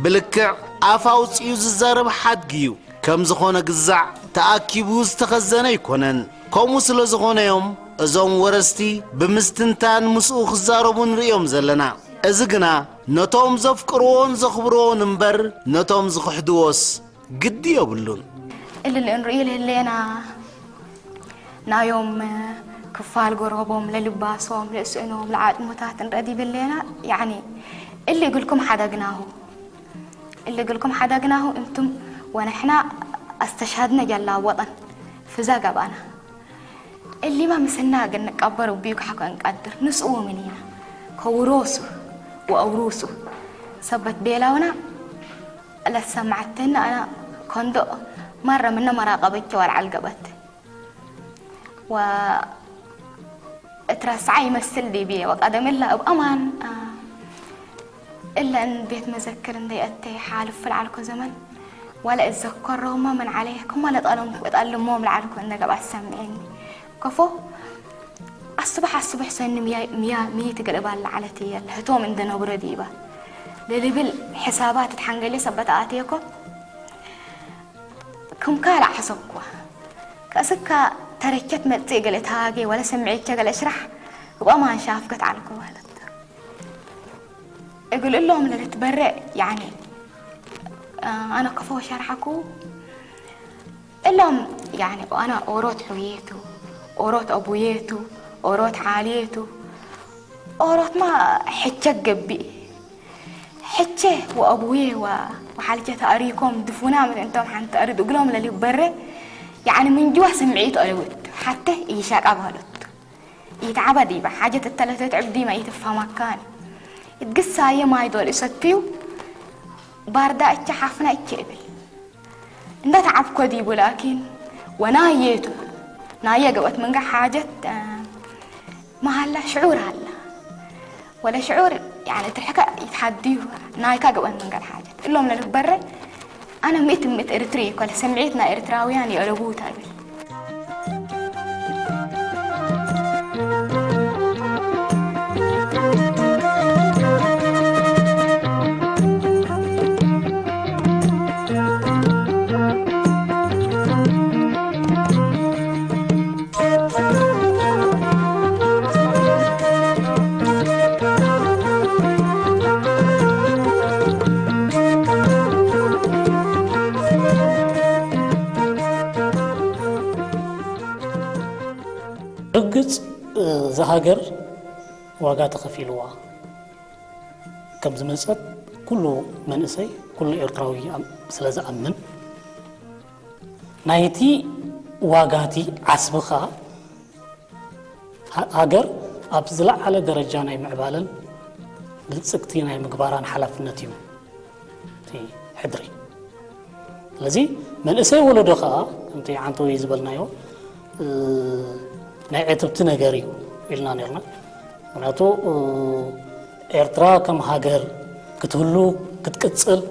ብልክዕ ኣፍ ኣውጺኡ ዝዛረብ ሓድጊ እዩ። ከም ዝኾነ ግዛዕ ተኣኪቡ ዝተኸዘነ ኣይኮነን። ከምኡ ስለ ዝኾነ እዮም እዞም ወረስቲ ብምስትንታን ምስኡ ክዛረቡ ንርእዮም ዘለና። እዚ ግና ነቶም ዘፍቅርዎን ዘኽብርዎን እምበር ነቶም ዝኽሕድዎስ ግዲ የብሉን። እልል እንርእዩ ልህሌና ናዮም ክፋል ጎረቦም ለልባሶም ለስእኖም ለዓጥሙታት እንረዲ ብሌና ያኒ እሊ እግልኩም ሓደግናሁ እሊ እግልኩም ሓደግናሁ እንቱም ወነሕና ኣስተሻድነ ጀላ ወጠን ፍዛ ገባና እሊማ ምስና ግን ንቀበር ቢዩ ክሓኮ እንቀድር ንስኡ ምን ኢና ከውሮሱ ወአውሩሱ ሰበት ቤላውና ለሰማዕተና ኣና ኮንዶ ማረ ምነ መራቀበቸ ወልዓል ገበት ወ እትረስዓ ይመስል ዲብየ ወቀደም እላ እብ ኣማን እለን ቤት መዘክር እንደይ ኣተይ ሓልፍ ለዓልኮ ዘመን ዋላ እዘከሮማ ምን ዓለየ ክማ ለጠሎም እጠልሞም ለዓልኮ እንደ ገብኣ ሰምዐኒ ከፎ ኣስብሕ ኣስብሕ ሰኒ ምያ ምያ ምይት ገለባል ለዓለት እየ ለህቶም እንደ ነብረ ዲባ ለልብል ሕሳባት ትሓንገሌ ሰበት ኣትየኮ ክም ካልእ ሓሰብኩዋ። ከእስካ ተረቸት መጽእ ገለ ተሃጌ ወለ ስምዒቸ ገለ እሽራሕ እብ ኣማን ሻፍከት ዓልኮ በህለት። እግል እሎም ለልትበረእ ያኒ ኣነ ከፎ ሸርሓኩ እሎም ያኒ ኣነ ኦሮት ሕውየቱ ኦሮት ኣቡየቱ ኦሮት ዓልየቱ ኦሮትማ ሕቸ ገብእ ሕቼ ወአቡዬ ወ- ወሓልቼ ተአሪኮም ድፉና ምን እንቶም ሓንቲ አርድ እግሎም ለሊበረ ያዕኒ ምንጅዋ ስምዒት ኦለውት ሓተ ኢሻቃ በህሎት ኢትዓባ ዲባ ሓጀት እተለተት ዕብዲማ ኢትፋማካኒ እትግሳየ ማይ ዶል እሰትዩ ባርዳ እቸ ሓፍና እቸ እብል እንደ ተዓብኮ ዲቡ ላኪን ወናየቱ ናየ ገበት ምንጋ ሓጀት መሃላ ሽዑር ኣላ ወለ ሽዑር ያኒ ትርሕካ ይትሓድዩ ናይካ ገበን መንገድ ሓጀት እሎም ለልበረ ኣነ ምእት ምእት ኤርትሪ ኮለ ስምዒት ናይ ኤርትራውያን የለቡ ታብል ርግጽ እዛ ሃገር ዋጋ ተኸፊልዋ ከም ዝመጸት ኩሉ መንእሰይ ኩሉ ኤርትራዊ ስለ ዝኣምን ናይቲ ዋጋቲ ዓስብኻ ሃገር ኣብ ዝለዓለ ደረጃ ናይ ምዕባለን ብልጽግቲ ናይ ምግባራን ሓላፍነት እዩ እቲ ሕድሪ። ስለዚ መንእሰይ ወለዶ ከዓ ከምቲ ዓንተወይ ዝበልናዮ ናይ ዕትብቲ ነገር እዩ ኢልና ነርና። ምክንያቱ ኤርትራ ከም ሃገር ክትህሉ ክትቅጽል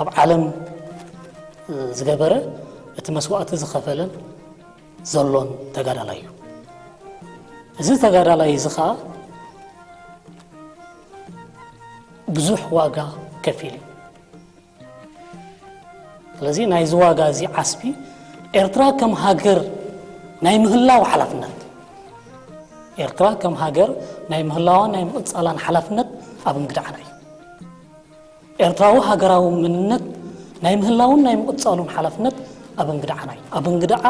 ኣብ ዓለም ዝገበረ እቲ መስዋእቲ ዝኸፈለን ዘሎን ተጋዳላይ እዩ። እዚ ተጋዳላይ እዚ ኸኣ ብዙሕ ዋጋ ከፊሉ እዩ። ስለዚ ናይዚ ዋጋ እዚ ዓስቢ ኤርትራ ከም ሃገር ናይ ምህላው ሓላፍነት፣ ኤርትራ ከም ሃገር ናይ ምህላዋን ናይ ምቕጻላን ሓላፍነት ኣብ እንግድዓና እዩ። ኤርትራዊ ሃገራዊ መንነት ናይ ምህላውን ናይ ምቕጻሉን ሓላፍነት ኣብ እንግድዓና እዩ። ኣብ እንግድዓ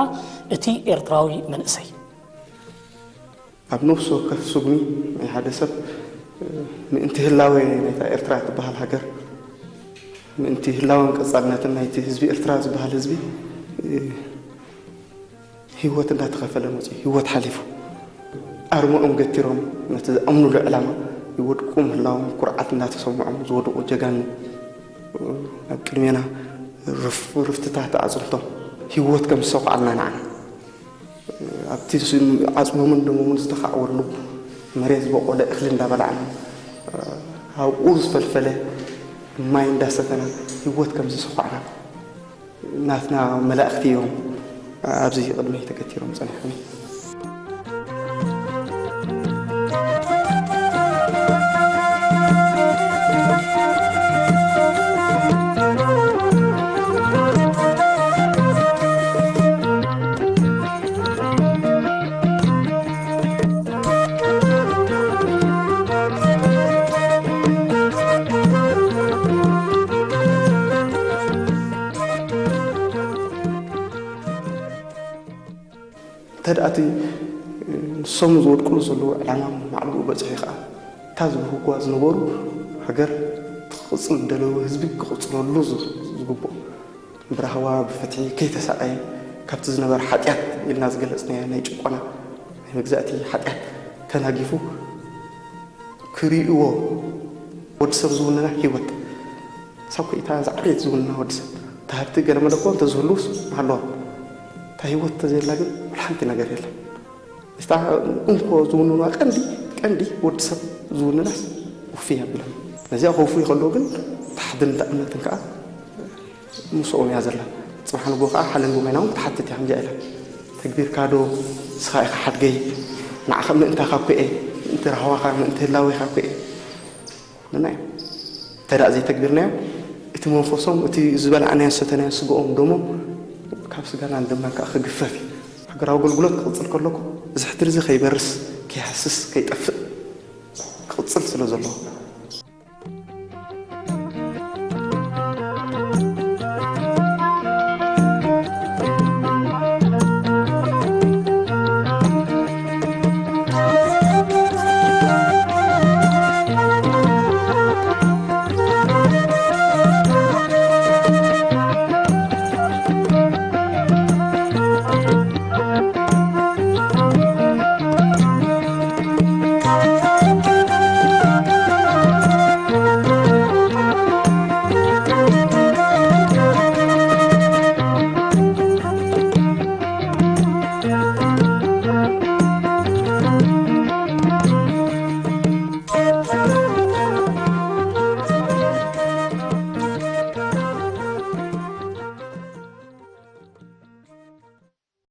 እቲ ኤርትራዊ መንእሰይ ኣብ ነፍሲ ወከፍ ስጉሚ ናይ ሓደ ሰብ ምእንቲ ህላዌ ናይታ ኤርትራ ትበሃል ሃገር፣ ምእንቲ ህላወን ቀጻልነትን ናይቲ ህዝቢ ኤርትራ ዝበሃል ህዝቢ ህይወት እንዳተኸፈለ መጺኡ፣ ህይወት ሓሊፉ። ኣርምኦም ገቲሮም ነቲ ዝኣምኑሉ ዕላማ ይወድቁ ምህላዎም ኩርዓት እንዳተሰምዖም ዝወደቑ ጀጋኑ ኣብ ቅድሜና ርፍ- ርፍትታት ኣዕጽምቶም ህይወት ከም ዝሰኹዓልና ንዓና ኣብቲ ዓጽሞምን ደሞምን ዝተኻዕወሉ መሬት ዝበቆለ እኽሊ እንዳበላዕና ኣብኡ ዝፈልፈለ ማይ እንዳሰተና ህይወት ከም ዝሰኳዕና ናትና መላእኽቲ እዮም ኣብዚ ቅድመይ ተገቲሮም ጸኒሖም። እንተ ደኣ እቲ ንሶም ዝወድቅሉ ዘለዉ ዕላማ ማዕልኡ በጺሑ ኸኣ እታ ዝብህጉዋ ዝነበሩ ሃገር ትቕጽል ዝደለዉ ህዝቢ ክቕጽለሉ ዝግብኦ ብራህዋ ብፍትሒ ከይተሳቐየ ካብቲ ዝነበረ ሓጢኣት ኢልና ዝገለጽናዮ ናይ ጭቆና ናይ መግዛእቲ ሓጢኣት ተናጊፉ ክርእይዎ ወዲ ሰብ ዝውንና ህይወት ሳብ ኮይታ ዝዓበየት ዝውንና ወዲ ሰብ ተሃብቲ ገለ መለኮ እንተዝህልውስ ምሃለዋ እታ ህይወት እንተዘየላ ግን ወላ ሓንቲ ነገር የለን። እታ እንኮ ዝውንና ቀንዲ ቀንዲ ወዲ ሰብ ዝውንናስ ውፍይ ኣቢሎም ነዚኣ ከውፉ ይኸልዎ ግን ታሕድን እምነትን ከዓ ምስኦም እያ ዘላ። ጽባሕ ንግሆ ከዓ ሓለንጎ ኮይና እውን ክትሓትት እያ ከምዚኣ ኢላ ተግቢርካ ዶ ንስኻ ኢኻ ሓድገይ ንዓኻ ምእንታኻ እኮ እየ ምእንቲ ራህዋኻ ምእንቲ ህላዌኻ እኮ እየ ንና እየ እንተ ደኣ ዘይተግቢርናዮ እቲ መንፈሶም እቲ ዝበላዕናዮ ዝሰተናዮ ስግኦም ደሞም ካብ ስጋና ንደምና ከዓ ክግፈፍ እዩ ሃገራዊ ኣገልግሎት ክቕፅል ከለኩ እዚ ሕድሪ እዚ ከይበርስ ከይሃስስ ከይጠፍእ ክቕፅል ስለ ዘለዎ